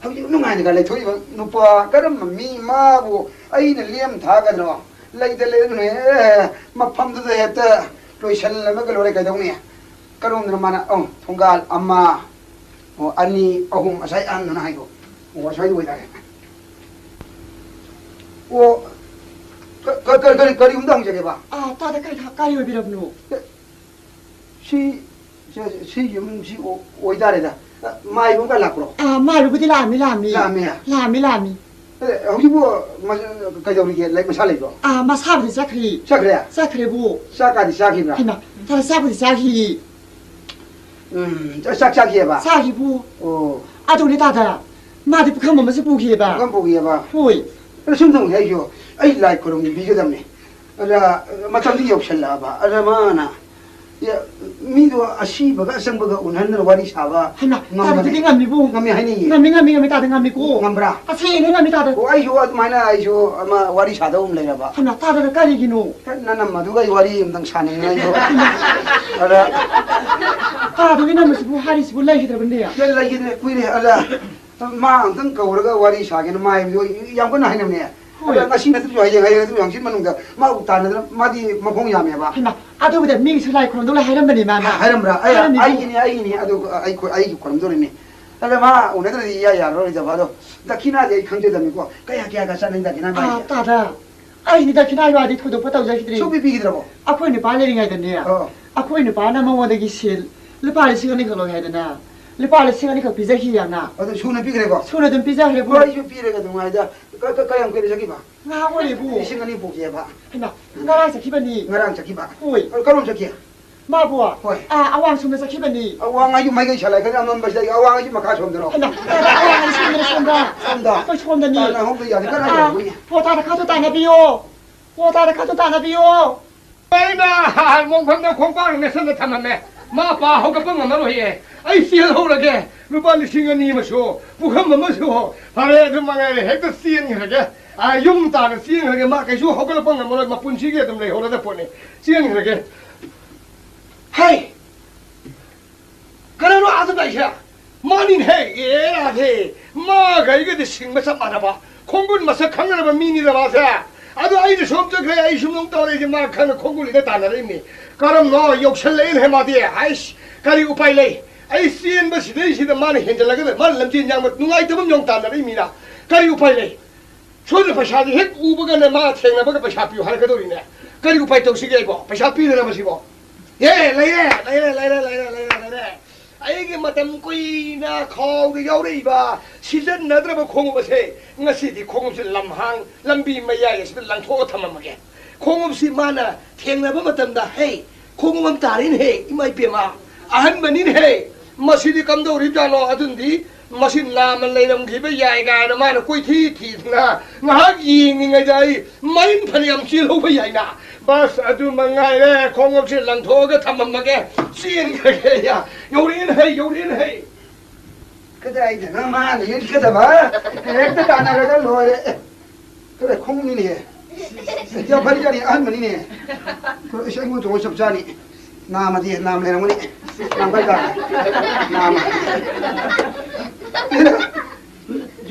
ꯍꯧꯖꯤꯛ ꯅꯨꯡꯉꯥꯏꯅꯒ ꯂꯩꯊꯣꯛꯏꯕ ꯅꯨꯄꯥ ꯀꯔꯝꯕ ꯃꯤ ꯃꯥꯕꯨ ꯑꯩꯅ ꯂꯦꯝ ꯊꯥꯒꯗ꯭ꯔꯣ? ꯂꯩꯇ ꯂꯩꯔꯅꯨꯍꯦ꯫ ꯃꯐꯝꯗꯨꯗ ꯍꯦꯛꯇ ꯂꯣꯏꯁꯜꯂꯝꯃꯒ ꯂꯣꯏꯔꯦ ꯀꯩꯗꯧꯅꯤ? ꯀꯔꯣꯝꯗꯅꯣ ꯃꯥꯅ, ꯑꯣ, ꯊꯣꯡꯒꯥꯜ ꯑꯃ, ꯑꯣ, ꯑꯅꯤ, ꯑꯍꯨꯝ, ꯉꯁꯥꯏ ꯑꯍꯟꯗꯨꯅ ꯍꯥꯏꯗꯣ꯫ ꯑꯣ, ꯑꯁ꯭ꯋꯥꯏꯗ ꯑꯣꯏꯇꯥꯔꯦ꯫ ꯑꯣ, ꯀ-, ꯀ-, ꯀ-, ꯀꯔꯤ, ꯀꯔꯤꯒꯨꯝꯕ ꯍꯪꯖꯒꯦꯕ? ꯑꯥ, ꯇꯥꯗ, ꯀꯔꯤ, ꯀꯔꯤ ꯑꯣꯏꯕꯤꯔꯕꯅꯣ? ꯑꯦ, ꯁꯤ, ꯁꯤ, ꯁꯤ ꯌꯨꯝꯁꯤ ꯑꯣ-, ꯑꯣꯏꯇꯥꯔꯦꯗ꯫ ꯑ, ꯃꯥꯏꯕ ꯑꯃꯒ ꯂꯥꯛꯄ꯭ꯔꯣ? ꯑꯥ, ꯃꯥꯏꯕꯕꯨꯗꯤ ꯂꯥꯛꯑꯝꯃꯤ, ꯂꯥꯛꯑꯝꯃꯤ꯫ ꯂꯥꯛꯑꯝꯃꯦ? ꯂꯥꯛꯑꯝꯃꯤ, ꯂꯥꯛꯑꯝꯃꯤ꯫ ꯑꯦ, ꯍꯧꯖꯤꯛꯄꯨ ꯃ-, ꯀꯩꯗꯧꯔꯤꯒꯦ? ꯂꯩ-, ꯃꯁꯥ ꯂꯩꯕ꯭ꯔꯣ? ꯑꯥ, ꯃꯁꯥꯕꯨꯗꯤ ꯆꯠꯈ꯭ꯔꯦ꯫ ꯆꯠꯈ꯭ꯔꯦ? ꯆꯠꯈ꯭ꯔꯦꯕꯨ꯫ ꯆꯥꯛꯀꯥꯗꯤ ꯆꯥꯈꯤꯕ꯭ꯔꯥ? ꯍꯩꯃꯥ, ꯇꯥꯗ ꯆꯥꯕꯨꯗꯤ ꯆꯥꯈꯤ꯫ ꯎꯝ, ꯆꯥꯛ ꯆꯥꯈꯤꯑꯕ? ꯆꯥꯈꯤꯕꯨ꯫ ꯑꯣ꯫ ꯑꯗꯨꯅꯦ ꯇꯥꯗ, ꯃꯥꯗꯤ ꯄꯨꯈꯝ ꯑꯃꯁꯨ ꯄꯨꯈꯤꯑꯕ꯫ ꯄꯨꯈꯝ ꯄꯨꯈꯤꯑꯕ? ꯍꯣꯏ꯫ ꯑꯗꯣ ꯁꯨꯝ ꯇꯧꯅꯤ ꯑꯩꯁꯨ, ꯑꯩ ꯂꯥꯏ ꯈꯨꯔꯨꯝꯕꯤꯒꯗꯕꯅꯦ꯫ ꯑꯗ ꯃꯇꯝꯗꯤ ꯌꯧꯁꯜꯂꯛꯑꯕ꯫ ꯑꯗ ꯃꯥꯅ, ꯌꯥ-, ꯃꯤꯗꯣ ꯑꯁꯤꯕꯒ ꯑꯆꯪꯕꯒ ꯎꯅꯍꯟꯗꯅ ꯋꯥꯔꯤ ꯁꯥꯕ ꯍꯩꯃꯥ, ꯉꯝꯕꯅꯦ꯫ ꯇꯥꯗꯗꯤ ꯉꯝꯃꯤꯕꯨ꯫ ꯉꯝꯃꯤ ꯍꯥꯏꯅꯤꯡꯉꯤ꯫ ꯉꯝꯃꯤ, ꯉꯝꯃꯤ, ꯉꯝꯃꯤ, ꯇꯥꯗ ꯉꯝꯃꯤꯀꯣ꯫ ꯉꯝꯕ꯭ꯔꯥ? ꯑꯁꯦꯡꯅꯦ ꯉꯝꯃꯤ ꯇꯥꯗ꯫ ꯑꯣ, ꯑꯩꯁꯨ ꯑꯗꯨꯃꯥꯏꯅ ꯑꯩꯁꯨ ꯑꯃ ꯋꯥꯔꯤ ꯁꯥꯗꯧ ꯑꯃ ꯂꯩꯔꯕ꯫ ꯍꯩꯃꯥ, ꯇꯥꯗꯅ ꯀꯔꯤꯒꯤꯅꯣ? ꯅꯅꯝꯃꯗꯨꯒ ꯑꯩ ꯋꯥꯔꯤ ꯑꯝꯇꯪ ꯁꯥꯅꯤꯡꯉꯦ ꯑꯩꯁꯨ꯫ ꯑꯗ ꯇꯥꯗꯨꯒꯤ ꯅꯝꯕꯁꯤꯕꯨ ꯍꯥꯏꯔꯤꯁꯤꯕꯨ ꯂꯩꯈꯤꯗ꯭ꯔꯕꯅꯦ? ꯂꯩ-, ꯂꯩꯈꯤꯗ꯭ꯔꯦ, ꯀꯨꯏꯔꯦ꯫ ꯑꯗ ꯃꯥ ꯑꯝꯇꯪ ꯀꯧꯔꯒ ꯋꯥꯔꯤ ꯁꯥꯒꯦꯅ ꯃꯥ ꯍꯥꯏꯕꯗꯣ ꯌꯥꯝ ꯀꯟꯅ ꯍꯥꯏꯅꯕꯅꯦ꯫ ꯍꯣꯏ꯫ ꯑꯗꯣ ꯉꯁꯤ ꯅꯠꯇ꯭ꯔꯁꯨ ꯍꯌꯦꯡ, ꯍꯌꯦꯡ ꯅꯠꯇ꯭ꯔꯁꯨ ꯍꯪꯆꯤꯠ ꯃꯅꯨꯡꯗ ꯃꯥꯕꯨ ꯇꯥꯟꯅꯗꯅ, ꯃꯥꯗꯤ ꯃꯈꯣꯡ ꯌꯥꯝꯃꯦꯕ꯫ ꯍꯩꯃꯥ, ꯑꯗꯨꯕꯨꯗꯤ ꯃꯤꯒꯤꯁꯨ ꯂꯥꯏ ꯈꯨꯔꯨꯝꯗꯧ ꯂꯩ ꯍꯥꯏꯔꯝꯕꯅꯦ ꯃꯥꯅ꯫ ꯍꯥꯏꯔꯝꯕ꯭ꯔꯥ? ꯑꯩ, ꯍꯥꯏꯔꯝꯃꯤꯀꯣ꯫ ꯑꯩꯒꯤꯅꯤ, ꯑꯩꯒꯤꯅꯤ, ꯑꯗꯨ ꯑꯩ ꯈꯨ-, ꯑꯩꯒꯤ ꯈꯨꯔꯨꯝꯗꯧꯔꯤꯅꯤ꯫ ꯑꯗ ꯃꯥ ꯎꯅꯗ꯭ꯔꯗꯤ ꯏꯌꯥ ꯌꯥꯔꯔꯣꯏꯗꯕ꯫ ꯑꯗꯣ ꯗꯈꯤꯅꯥꯗꯤ ꯑꯩ ꯈꯪꯖꯗꯕꯅꯤꯀꯣ꯫ ꯀꯌꯥ, ꯀꯌꯥꯒ ꯆꯠꯅꯩ ꯗꯈꯤꯅꯥ ꯑꯥ, ꯃꯥꯏꯁꯦ? ꯇꯥꯗ꯫ ꯑꯩꯗꯤ ꯗꯈꯤꯅꯥꯒꯤ ꯋꯥꯗꯤ ꯊꯣꯏꯗꯣꯛꯄ ꯇꯧꯖꯈꯤꯗ꯭ꯔꯤ꯫ ꯁꯨꯡꯄꯤ ꯄꯤꯈꯤꯗ꯭ꯔꯕꯣ? ꯑꯩꯈꯣꯏ ꯅꯨꯄꯥ ꯂꯩꯔꯤꯉꯩꯗꯅꯦ, ꯑꯣ꯫ ꯑꯩꯈꯣꯏ ꯅꯨꯄꯥꯅ ꯃꯉꯣꯟꯗꯒꯤ ꯁꯦꯜ ꯂꯨꯄꯥ ꯂꯤꯁꯤꯡ ꯑꯅꯤꯈꯛ ꯂꯧꯋꯦ ꯍꯥꯏꯗꯅ, ꯂꯨꯄꯥ ꯂꯤꯁꯤꯡ ꯑꯅꯤꯈꯛ ꯄꯤꯖꯈꯤ ꯌꯥꯝꯅ꯫ ꯑꯗꯨ ꯁꯨꯅ ꯄꯤꯈ꯭ꯔꯦꯀꯣ? ꯁꯨꯅ ꯑꯗꯨꯝ ꯄꯤꯖꯈ꯭ꯔꯦ, ꯍꯣꯏ, ꯄꯨ꯫ ꯑꯩꯁꯨ ꯄꯤꯔꯒ ꯑꯗꯨꯝ ꯉꯥꯏꯗ꯫ ꯀ-, ꯀ-, ꯀꯌꯥꯝ ꯀꯨꯏꯔꯦ ꯆꯠꯈꯤꯕ? ꯉꯥꯏꯍꯥꯛ ꯑꯣꯏꯔꯦꯕꯨ꯫ ꯂꯤꯁꯤꯡ ꯑꯅꯤ ꯄꯨꯒꯦꯕ꯫ ꯍꯩꯃꯥ, ꯉꯔꯥꯡ ꯆꯠꯈꯤꯕꯅꯤ꯫ ꯉꯔꯥꯡ ꯆꯠꯈꯤꯕ? ꯍꯣꯏ꯫ ꯑ, ꯀꯔꯣꯝ ꯆꯠꯈꯤ? ꯃꯥꯕꯨ? ꯍꯣꯏ꯫ ꯑꯥ, ꯑꯋꯥꯡ ꯁꯣꯝꯗ ꯆꯠꯈꯤꯕꯅꯤ꯫ ꯑꯋꯥꯡ ꯍꯥꯏꯁꯨ ꯃꯥꯏꯀꯩ ꯁꯂꯥꯏ ꯈꯔ ꯑꯃꯝꯕꯁꯤꯗ ꯑꯩ ꯑꯋꯥꯡ ꯍꯥꯏꯁꯤ ꯃꯈꯥ ꯁꯣꯝꯗꯔꯣ? ꯍꯩꯃꯥ, ꯑꯋꯥꯡ ꯍꯥꯏꯁꯤ ꯁꯣꯝꯗꯔꯣ, ꯁꯣꯝꯗ? ꯁꯣꯝꯗ? ꯑꯩꯈꯣꯏ ꯁꯣꯝꯗꯅꯤ꯫ ꯇꯥꯟꯅꯍꯧꯕ ꯌꯥꯅꯤ꯫ ꯀꯗꯥꯏ ꯑꯥ, ꯌꯧꯔꯝꯒꯅꯤ? ꯄꯣ ꯇꯥꯗ ꯈꯥꯠꯇꯣ ꯇꯥꯟꯅꯕꯤꯌꯣ꯫ ꯄꯣ ꯇꯥꯗ ꯈꯥꯠꯇꯣ ꯇꯥꯟꯅꯕꯤꯌꯣ꯫ ꯑꯩꯅ ꯃꯣꯡꯐꯝꯗ ꯈꯣꯡꯄꯥꯛ ꯅꯦꯠꯁꯜꯂ ꯊꯝꯃꯝꯃꯦ꯫ ꯃꯥ ꯄꯥ ꯍꯧꯒꯠꯄ ꯉꯝꯃꯔꯣꯏꯌꯦ꯫ ꯑꯩ ꯆꯦꯜꯍꯧꯔꯒꯦ꯫ ꯂꯨꯄꯥ ꯂꯤꯁꯤꯡ ꯑꯅꯤ ꯑꯃꯁꯨ, ꯄꯨꯈꯝ ꯑꯃꯁꯨ꯫ ꯐꯔꯦ, ꯑꯗꯨ ꯃꯉꯥꯏꯔꯦ, ꯍꯦꯛꯇ ꯆꯦꯟꯈ꯭ꯔꯒꯦ꯫ ꯑꯥ, ꯌꯨꯝ ꯇꯥꯟꯅ ꯆꯦꯟꯈ꯭ꯔꯒꯦ꯫ ꯃꯥ ꯀꯩꯁꯨ ꯍꯧꯒꯠꯂꯛꯄ ꯉꯝꯃꯔꯣꯏ, ꯃꯄꯨꯟꯁꯤꯒꯤ ꯑꯗꯨꯝ ꯂꯩꯍꯧꯔꯗ ꯄꯣꯠꯅꯤ꯫ ꯆꯦꯟꯈ꯭ꯔꯒꯦ꯫ ꯍꯩ! ꯀꯅꯥꯅꯣ ꯑꯥꯗ ꯂꯥꯛꯏꯁꯦ? ꯃꯥꯅꯤꯅꯦꯍꯦ! ꯑꯦ, ꯔꯥꯙꯦ! ꯃꯥꯒ ꯑꯩꯒꯗꯤ ꯁꯤꯡꯕ ꯆꯞ ꯃꯥꯟꯅꯕ꯫ ꯈꯣꯡꯒꯨꯟ ꯃꯁꯛ ꯈꯪꯅꯔꯕ ꯃꯤꯅꯤꯗ ꯃꯥꯁꯦ꯫ ꯑꯗꯣ ꯑꯩꯅ ꯁꯣꯝ ꯆꯠꯈ꯭ꯔꯦ, ꯑꯩ ꯁꯨꯝ ꯅꯣꯡ ꯇꯧꯔꯛꯏꯁꯦ, ꯃꯥ ꯈꯪꯅ ꯈꯣꯡꯒꯨꯜꯂꯤꯗ ꯇꯥꯟꯅꯔꯛꯏꯅꯤ꯫ ꯀꯔꯝꯅꯣ ꯌꯧꯁꯜꯂꯛꯏꯅꯦ ꯃꯥꯗꯤ? ꯍꯥꯏꯁ, ꯀꯔꯤ ꯎꯄꯥꯏ ꯂꯩ? ꯑꯩ ꯆꯦꯟꯕ ꯁꯤꯗꯩꯁꯤꯗ ꯃꯥꯅ ꯍꯦꯟꯖꯜꯂꯛꯀꯗ, ꯃꯥꯅ ꯂꯝꯖꯦꯟ ꯌꯥꯡꯕ ꯅꯨꯡꯉꯥꯏꯇꯕ ꯑꯃ ꯌꯣꯡ ꯇꯥꯟꯅꯔꯛꯏ ꯃꯤꯅ꯫ ꯀꯔꯤ ꯎꯄꯥꯏ ꯂꯩ? ꯁꯣꯏꯗꯅ ꯄꯩꯁꯥꯗꯤ ꯍꯦꯛ ꯎꯕꯒꯅꯦ ꯃꯥ ꯊꯦꯡꯅꯕꯒ ꯄꯩꯁꯥ ꯄꯤꯌꯨ ꯍꯥꯏꯔꯛꯀꯗꯧꯔꯤꯅꯦ꯫ ꯀꯔꯤ ꯎꯄꯥꯏ ꯇꯧꯁꯤꯒꯦ ꯑꯩꯕꯣ? ꯄꯩꯁꯥ ꯄꯤꯗꯅꯕ ꯁꯤꯕꯣ? ꯑꯦ, ꯂꯩꯔꯦ, ꯂꯩꯔꯦ, ꯂꯩꯔꯦ꯫ ꯑꯩꯒꯤ ꯃꯇꯝ ꯀꯨꯏꯅ ꯈꯥꯎꯗ ꯌꯥꯎꯔꯛꯏꯕ ꯁꯤꯖꯤꯟꯅꯗ꯭ꯔꯕ ꯈꯣꯡꯎꯞ ꯑꯁꯦ ꯉꯁꯤꯗꯤ ꯈꯣꯡꯎꯞꯁꯦ ꯂꯝꯍꯥꯡ ꯂꯝꯕꯤ ꯃꯌꯥꯏ ꯑꯁꯤꯗ ꯂꯪꯊꯣꯛꯑ ꯊꯝꯃꯝꯃꯒꯦ꯫ ꯈꯣꯡꯎꯞꯁꯤ ꯃꯥꯅ ꯊꯦꯡꯅꯕ ꯃꯇꯝꯗ, "ꯍꯦ, ꯈꯣꯡꯎꯞ ꯑꯃ ꯇꯥꯔꯦꯅꯦꯍꯦ, ꯏꯃꯥ ꯏꯄꯦꯝꯃ, ꯑꯍꯟꯕꯅꯤꯅꯦꯍꯦ, ꯃꯁꯤꯗꯤ ꯀꯝꯗꯧꯔꯤꯕꯖꯥꯠꯅꯣ?" ꯑꯗꯨꯅꯗꯤ ꯃꯁꯤ ꯅꯥꯝꯃ ꯂꯩꯔꯝꯈꯤꯕ ꯌꯥꯏ ꯀꯥꯏꯅ ꯃꯥꯅ ꯀꯣꯏꯊꯤ ꯊꯤꯗꯅ ꯉꯥꯏꯍꯥꯛ ꯌꯦꯡꯉꯤꯉꯩꯗ ꯑꯩ ꯃꯔꯤꯟ ꯐꯅꯌꯥꯝ ꯆꯦꯜꯍꯧꯕ ꯌꯥꯏꯅ꯫ ꯕꯁ, ꯑꯗꯨ ꯃꯉꯥꯏꯔꯦ, ꯈꯣꯡꯎꯞꯁꯦ ꯂꯪꯊꯣꯛꯑꯒ ꯊꯝꯃꯝꯃꯒꯦ, ꯆꯦꯟꯈ꯭ꯔꯒꯦ꯫ ꯌꯧꯔꯛꯑꯦꯅꯦꯍꯦ, ꯌꯧꯔꯛꯑꯦꯅꯦꯍꯦ꯫ ꯀꯗꯥꯏꯗꯅꯣ ꯃꯥꯅ ꯌꯦꯠꯀꯗꯕ? ꯍꯦꯛꯇ ꯇꯥꯟꯅꯔꯒ ꯂꯣꯏꯔꯦ꯫ ꯑꯦ, ꯀꯗꯥꯏ ꯈꯣꯡꯎꯞꯅꯤꯅꯦ? ꯌꯥꯝ ꯐꯔꯤꯖꯥꯠꯅꯤ, ꯑꯍꯟꯕꯅꯤꯅꯦ꯫ ꯏꯁ, ꯑꯩꯉꯣꯟꯗ ꯇꯣꯡꯉ ꯆꯞ ꯆꯥꯅꯤ꯫ ꯅꯥꯝꯃꯗꯤ ꯅꯥꯝ ꯂꯩꯔꯝꯒꯅꯤ꯫ ꯅꯥꯝ ꯀꯥꯏ ꯇꯥꯔꯦ? ꯅꯥꯝꯃ꯫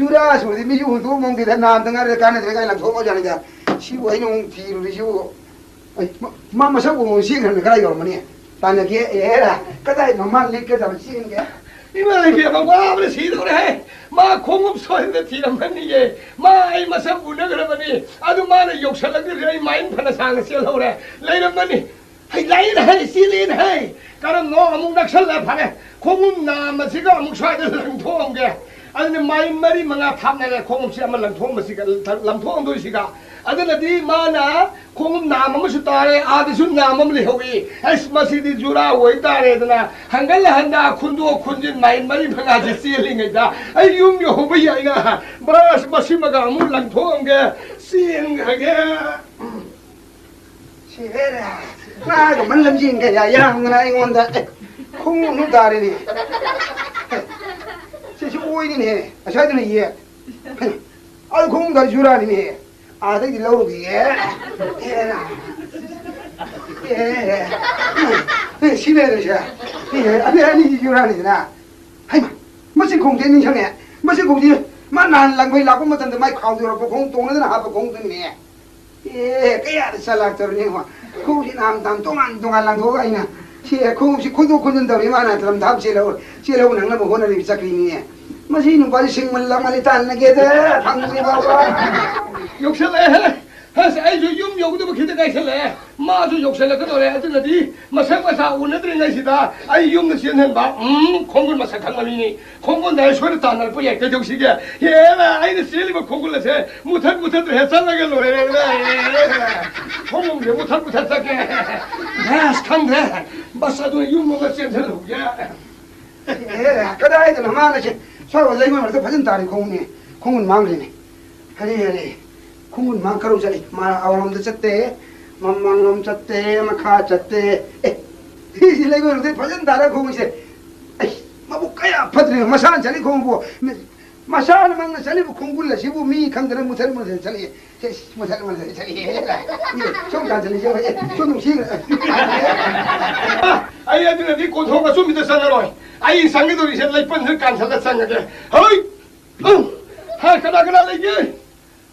ꯖꯨꯔꯥ ꯁꯨꯔꯗꯤ ꯃꯤꯁꯨ ꯍꯨꯟꯗꯣꯛꯑꯝꯃꯝꯗꯦꯗ, ꯅꯥꯝꯇ ꯉꯥꯏꯔꯦ ꯀꯥꯟꯅꯗ꯭ꯔꯦ ꯀꯥꯏ ꯂꯪꯊꯣꯛꯑꯝꯃꯖꯥꯠꯅꯤꯗ꯫ ꯁꯤꯕꯨ ꯑꯩꯅ ꯑꯃꯨꯛ ꯊꯤꯔꯨꯔꯤꯁꯤꯕꯨ꯫ ꯑꯩ, ꯃꯥ, ꯃꯥ ꯃꯁꯛ ꯎꯕ ꯆꯦꯟꯈ꯭ꯔꯕꯅꯤ, ꯀꯗꯥꯏ ꯌꯧꯔꯝꯃꯅꯤ? ꯇꯥꯟꯅꯒꯦ꯫ ꯑꯦꯔꯥ, ꯀꯗꯥꯏꯅꯣ ꯃꯥ ꯂꯤꯠꯀꯗꯕ ꯆꯦꯟꯒꯦ? ꯏꯃꯥ ꯏꯕꯦꯝꯃ, ꯋꯥꯕꯅ ꯁꯤꯗꯧꯔꯦꯍꯦ꯫ ꯃꯥ ꯈꯣꯡꯎꯞ ꯁꯣꯏꯗꯅ ꯊꯤꯔꯝꯃꯅꯤꯌꯦ꯫ ꯃꯥ ꯑꯩ ꯃꯁꯛ ꯎꯅꯈ꯭ꯔꯕꯅꯤ꯫ ꯑꯗꯨ ꯃꯥꯅ ꯌꯧꯁꯜꯂꯛꯇ꯭ꯔꯗꯤ ꯑꯩ ꯃꯥꯏꯟ ꯐꯅ ꯁꯥꯡꯅ ꯆꯦꯜꯍꯧꯔꯦ꯫ ꯂꯩꯔꯝꯃꯅꯤ꯫ ꯍꯩ, ꯂꯩꯔꯦ ꯍꯩ, ꯆꯦꯜꯂꯦꯅꯦ ꯍꯩ꯫ ꯀꯔꯝꯅꯣ ꯑꯃꯨꯛ ꯅꯛꯁꯜꯂꯦ꯫ ꯐꯔꯦ, ꯈꯣꯡꯎꯞ ꯅꯥꯝꯃꯁꯤꯒ ꯑꯃꯨꯛ ꯁ꯭ꯋꯥꯏꯗ ꯂꯪꯊꯣꯛꯑꯝꯒꯦ꯫ ꯑꯗꯨꯅ ꯃꯥꯏꯟ ꯃꯔꯤ ꯃꯉꯥ ꯊꯥꯞꯅꯔꯦ ꯈꯣꯡꯎꯞꯁꯤ ꯑꯃ ꯂꯪꯊꯣꯛꯑꯝꯕꯁꯤꯒ, ꯂꯪꯊꯣꯛꯑꯝꯗꯣꯏꯁꯤꯒ꯫ ꯑꯗꯨꯅꯗꯤ ꯃꯥꯅ ꯈꯣꯡꯎꯞ ꯅꯥꯝ ꯑꯃꯁꯨ ꯇꯥꯔꯦ, ꯑꯥꯗꯁꯨ ꯅꯥꯝ ꯑꯃ ꯂꯩꯍꯧꯏ꯫ ꯑꯁ, ꯃꯁꯤꯗꯤ ꯖꯨꯔꯥ ꯑꯣꯏꯇꯥꯔꯦꯗꯅ ꯍꯟꯒꯠ ꯍꯟꯗ ꯈꯨꯟꯗꯣꯛ ꯈꯨꯟꯖꯤꯟ ꯃꯥꯏꯜ ꯃꯔꯤ ꯃꯉꯥꯁꯦ ꯆꯦꯜꯂꯤꯉꯩꯗ ꯑꯩ ꯌꯨꯝ ꯌꯧꯍꯧꯕ ꯌꯥꯏꯅ꯫ ꯕꯁ, ꯃꯁꯤꯃꯒ ꯑꯃꯨꯛ ꯂꯪꯊꯣꯛꯑꯝꯒꯦ, ꯆꯦꯟꯈ꯭ꯔꯒꯦ꯫ ꯁꯤ ꯍꯦꯔꯦ, ꯉꯥꯒ ꯃꯟ ꯂꯝꯖꯦꯟꯒ ꯌꯥ-, ꯌꯥꯡꯗꯅ ꯑꯩꯉꯣꯟꯗ, ꯑꯦ, ꯈꯣꯡꯎꯞ ꯑꯃꯨꯛ ꯇꯥꯔꯦꯅꯦ꯫ ꯑꯦ, ꯁꯤꯁꯨ ꯑꯣꯏꯅꯤꯅꯦ, ꯑꯁ꯭ꯋꯥꯏꯗꯅ ꯌꯦ꯫ ꯑꯗꯨ ꯈꯣꯡꯎꯞ ꯇꯥꯔꯤ ꯖꯨꯔꯥꯅꯤꯅꯦ꯫ ꯑꯥꯗꯩꯗꯤ ꯂꯧꯔꯨꯈꯤꯒꯦ꯫ ꯑꯦ, ꯑꯦ, ꯑꯦ, ꯁꯤ ꯂꯩꯔꯦꯁꯦ꯫ ꯑꯦ, ꯑꯅꯤ, ꯑꯅꯤꯁꯤ ꯖꯨꯔꯥꯅꯤꯗꯅ꯫ ꯍꯩꯃꯥ, ꯃꯁꯤ ꯈꯣꯡꯎꯞꯁꯦ ꯅꯤꯡꯁꯤꯡꯉꯦ꯫ ꯃꯁꯤ ꯈꯣꯡꯎꯞꯁꯤ ꯃꯥ ꯅꯍꯥꯟ ꯂꯥꯡꯕꯩ ꯂꯥꯛꯄ ꯃꯇꯝꯗ ꯃꯥꯏ ꯈꯥꯎꯗ ꯌꯧꯔꯛꯄ ꯈꯣꯡꯎꯞ ꯇꯣꯡꯅꯗꯅ ꯍꯥꯞꯄ ꯈꯣꯡꯎꯞꯇꯨꯅꯤꯅꯦ꯫ ꯑꯦ, ꯀꯌꯥꯗ ꯆꯠꯂꯥꯛꯇꯧꯔꯤꯅꯤ ꯌꯦꯡꯉꯣ꯫ ꯈꯣꯡꯎꯞꯁꯤ ꯅꯍꯥꯟ ꯃꯇꯝ ꯇꯣꯉꯥꯟ ꯇꯣꯉꯥꯟ ꯂꯪꯊꯣꯛꯑꯒ ꯑꯩꯅ ꯁꯤ ꯈꯣꯡꯎꯞꯁꯤ ꯈꯣꯟꯗꯣꯛ ꯈꯣꯟꯖꯤꯟ ꯇꯧꯔꯤ, ꯃꯥꯅ ꯂꯝꯊꯥꯞ ꯆꯦꯜꯍꯧ-, ꯆꯦꯜꯍꯧꯅꯅꯕ ꯍꯣꯠꯅꯔꯤꯕ ꯆꯀ꯭ꯔꯤꯅꯤꯅꯦ꯫ ꯃꯁꯤ ꯅꯨꯄꯥꯁꯤ ꯁꯤꯡꯃꯜ ꯂꯥꯡꯃꯜꯂꯤ, ꯇꯥꯟꯅꯒꯦꯗ ꯐꯪꯗ꯭ꯔꯤ ꯐꯥꯎꯕ꯫ ꯌꯧꯁꯜꯂꯛꯑꯦꯍꯦ꯫ ꯑꯁ, ꯑꯩꯁꯨ ꯌꯨꯝ ꯌꯧꯒꯗꯕ ꯈꯤꯇ ꯉꯥꯏꯁꯜꯂꯛꯑꯦ꯫ ꯃꯥꯁꯨ ꯌꯧꯁꯜꯂꯛꯀꯗꯧꯔꯦ꯫ ꯑꯗꯨꯅꯗꯤ ꯃꯁꯛ ꯃꯁꯥ ꯎꯅꯗ꯭ꯔꯤꯉꯩꯁꯤꯗ ꯑꯩ ꯌꯨꯝꯗ ꯆꯦꯟꯍꯟꯕ꯫ ꯎꯝ, ꯈꯣꯡꯒꯨꯟ ꯃꯁꯛ ꯈꯪꯕ ꯃꯤꯅꯤ꯫ ꯈꯣꯡꯒꯨꯟꯗ ꯑꯩ ꯁꯣꯏꯗ ꯇꯥꯟꯅꯔꯛꯄ ꯌꯥꯏ꯫ ꯀꯩꯗꯧꯁꯤꯒꯦ? ꯍꯦꯔꯥ, ꯑꯩꯅ ꯆꯦꯜꯂꯤꯕ ꯈꯣꯡꯒꯨꯟ ꯑꯁꯦ ꯃꯨꯊꯠ ꯃꯨꯊꯠꯇ꯭ꯔꯦ ꯍꯦ, ꯆꯠꯂꯒ ꯂꯣꯏꯔꯦ꯫ ꯈꯣꯡꯒꯨꯟꯁꯦ ꯃꯨꯊꯠ ꯃꯨꯊꯠ ꯆꯠꯀꯦ꯫ ꯑꯁ, ꯈꯪꯗ꯭ꯔꯦ꯫ ꯕꯁ ꯑꯗꯨ ꯌꯨꯝ ꯑꯃ ꯆꯦꯟꯁꯤꯜꯍꯧꯒꯦ꯫ ꯑꯦ, ꯀꯗꯥꯏꯗꯅꯣ ꯃꯥꯅ ꯁꯤ ꯁ꯭ꯋꯥꯏ ꯂꯩꯉꯣꯏ ꯃꯔꯛꯇ ꯐꯖꯅ ꯇꯥꯔꯤ ꯈꯣꯡꯎꯞꯅꯦ꯫ ꯈꯣꯡꯎꯞ ꯃꯥꯡꯈ꯭ꯔꯦꯅꯦ꯫ ꯍꯔꯦ, ꯍꯔꯦ꯫ ꯈꯣꯡꯎꯞ ꯃꯥꯡ ꯀꯔꯧ ꯆꯠꯂꯤ? ꯃꯥ ꯑꯋꯥꯡꯂꯣꯝꯗ ꯆꯠꯇꯦ, ꯃꯃꯥꯡꯂꯣꯝ ꯆꯠꯇꯦ, ꯃꯈꯥ ꯆꯠꯇꯦ꯫ ꯑꯦ, ꯁꯤ ꯂꯩꯉꯣꯏ ꯃꯔꯛꯇ ꯐꯖꯅ ꯇꯥꯔ ꯈꯣꯡꯎꯞꯁꯦ꯫ ꯑꯩ, ꯃꯕꯨꯛ ꯀꯌꯥ ꯐꯠꯇ꯭ꯔꯦ, ꯃꯁꯥꯅ ꯆꯠꯂꯤ ꯈꯣꯡꯎꯞꯄꯨ꯫ ꯃꯁꯥꯅꯃꯛꯅ ꯆꯠꯂꯤꯕ ꯈꯣꯡꯒꯨꯜ ꯑꯁꯤꯕꯨ ꯃꯤ ꯈꯪꯗꯅ ꯃꯨꯊꯠ ꯃꯨꯊꯠ ꯆꯠꯂꯤ꯫ ꯁꯦꯁ, ꯃꯨꯊꯠ ꯃꯨꯊꯠ ꯆꯠꯂꯤ꯫ ꯁꯣꯝ ꯀꯥꯟ ꯆꯠꯂꯤꯁꯦ, ꯑꯦ, ꯁꯣꯝ ꯅꯨꯡꯁꯤꯈ꯭ꯔꯦ꯫ ꯑꯩ ꯑꯗꯨꯅꯗꯤ ꯀꯣꯟꯊꯣꯡ ꯑꯆꯨꯝꯕꯤꯗ ꯆꯪꯉꯔꯣꯏ꯫ ꯑꯩ ꯆꯪꯒꯗꯧꯔꯤꯁꯦ ꯂꯩꯄꯟꯁꯤꯗ ꯀꯥꯟꯊꯠꯂ ꯆꯪꯉꯒꯦ꯫ ꯍꯣꯏ! ꯎꯝ! ꯍꯥꯏ, ꯀꯅꯥ ꯀꯅꯥ ꯂꯩꯒꯦ?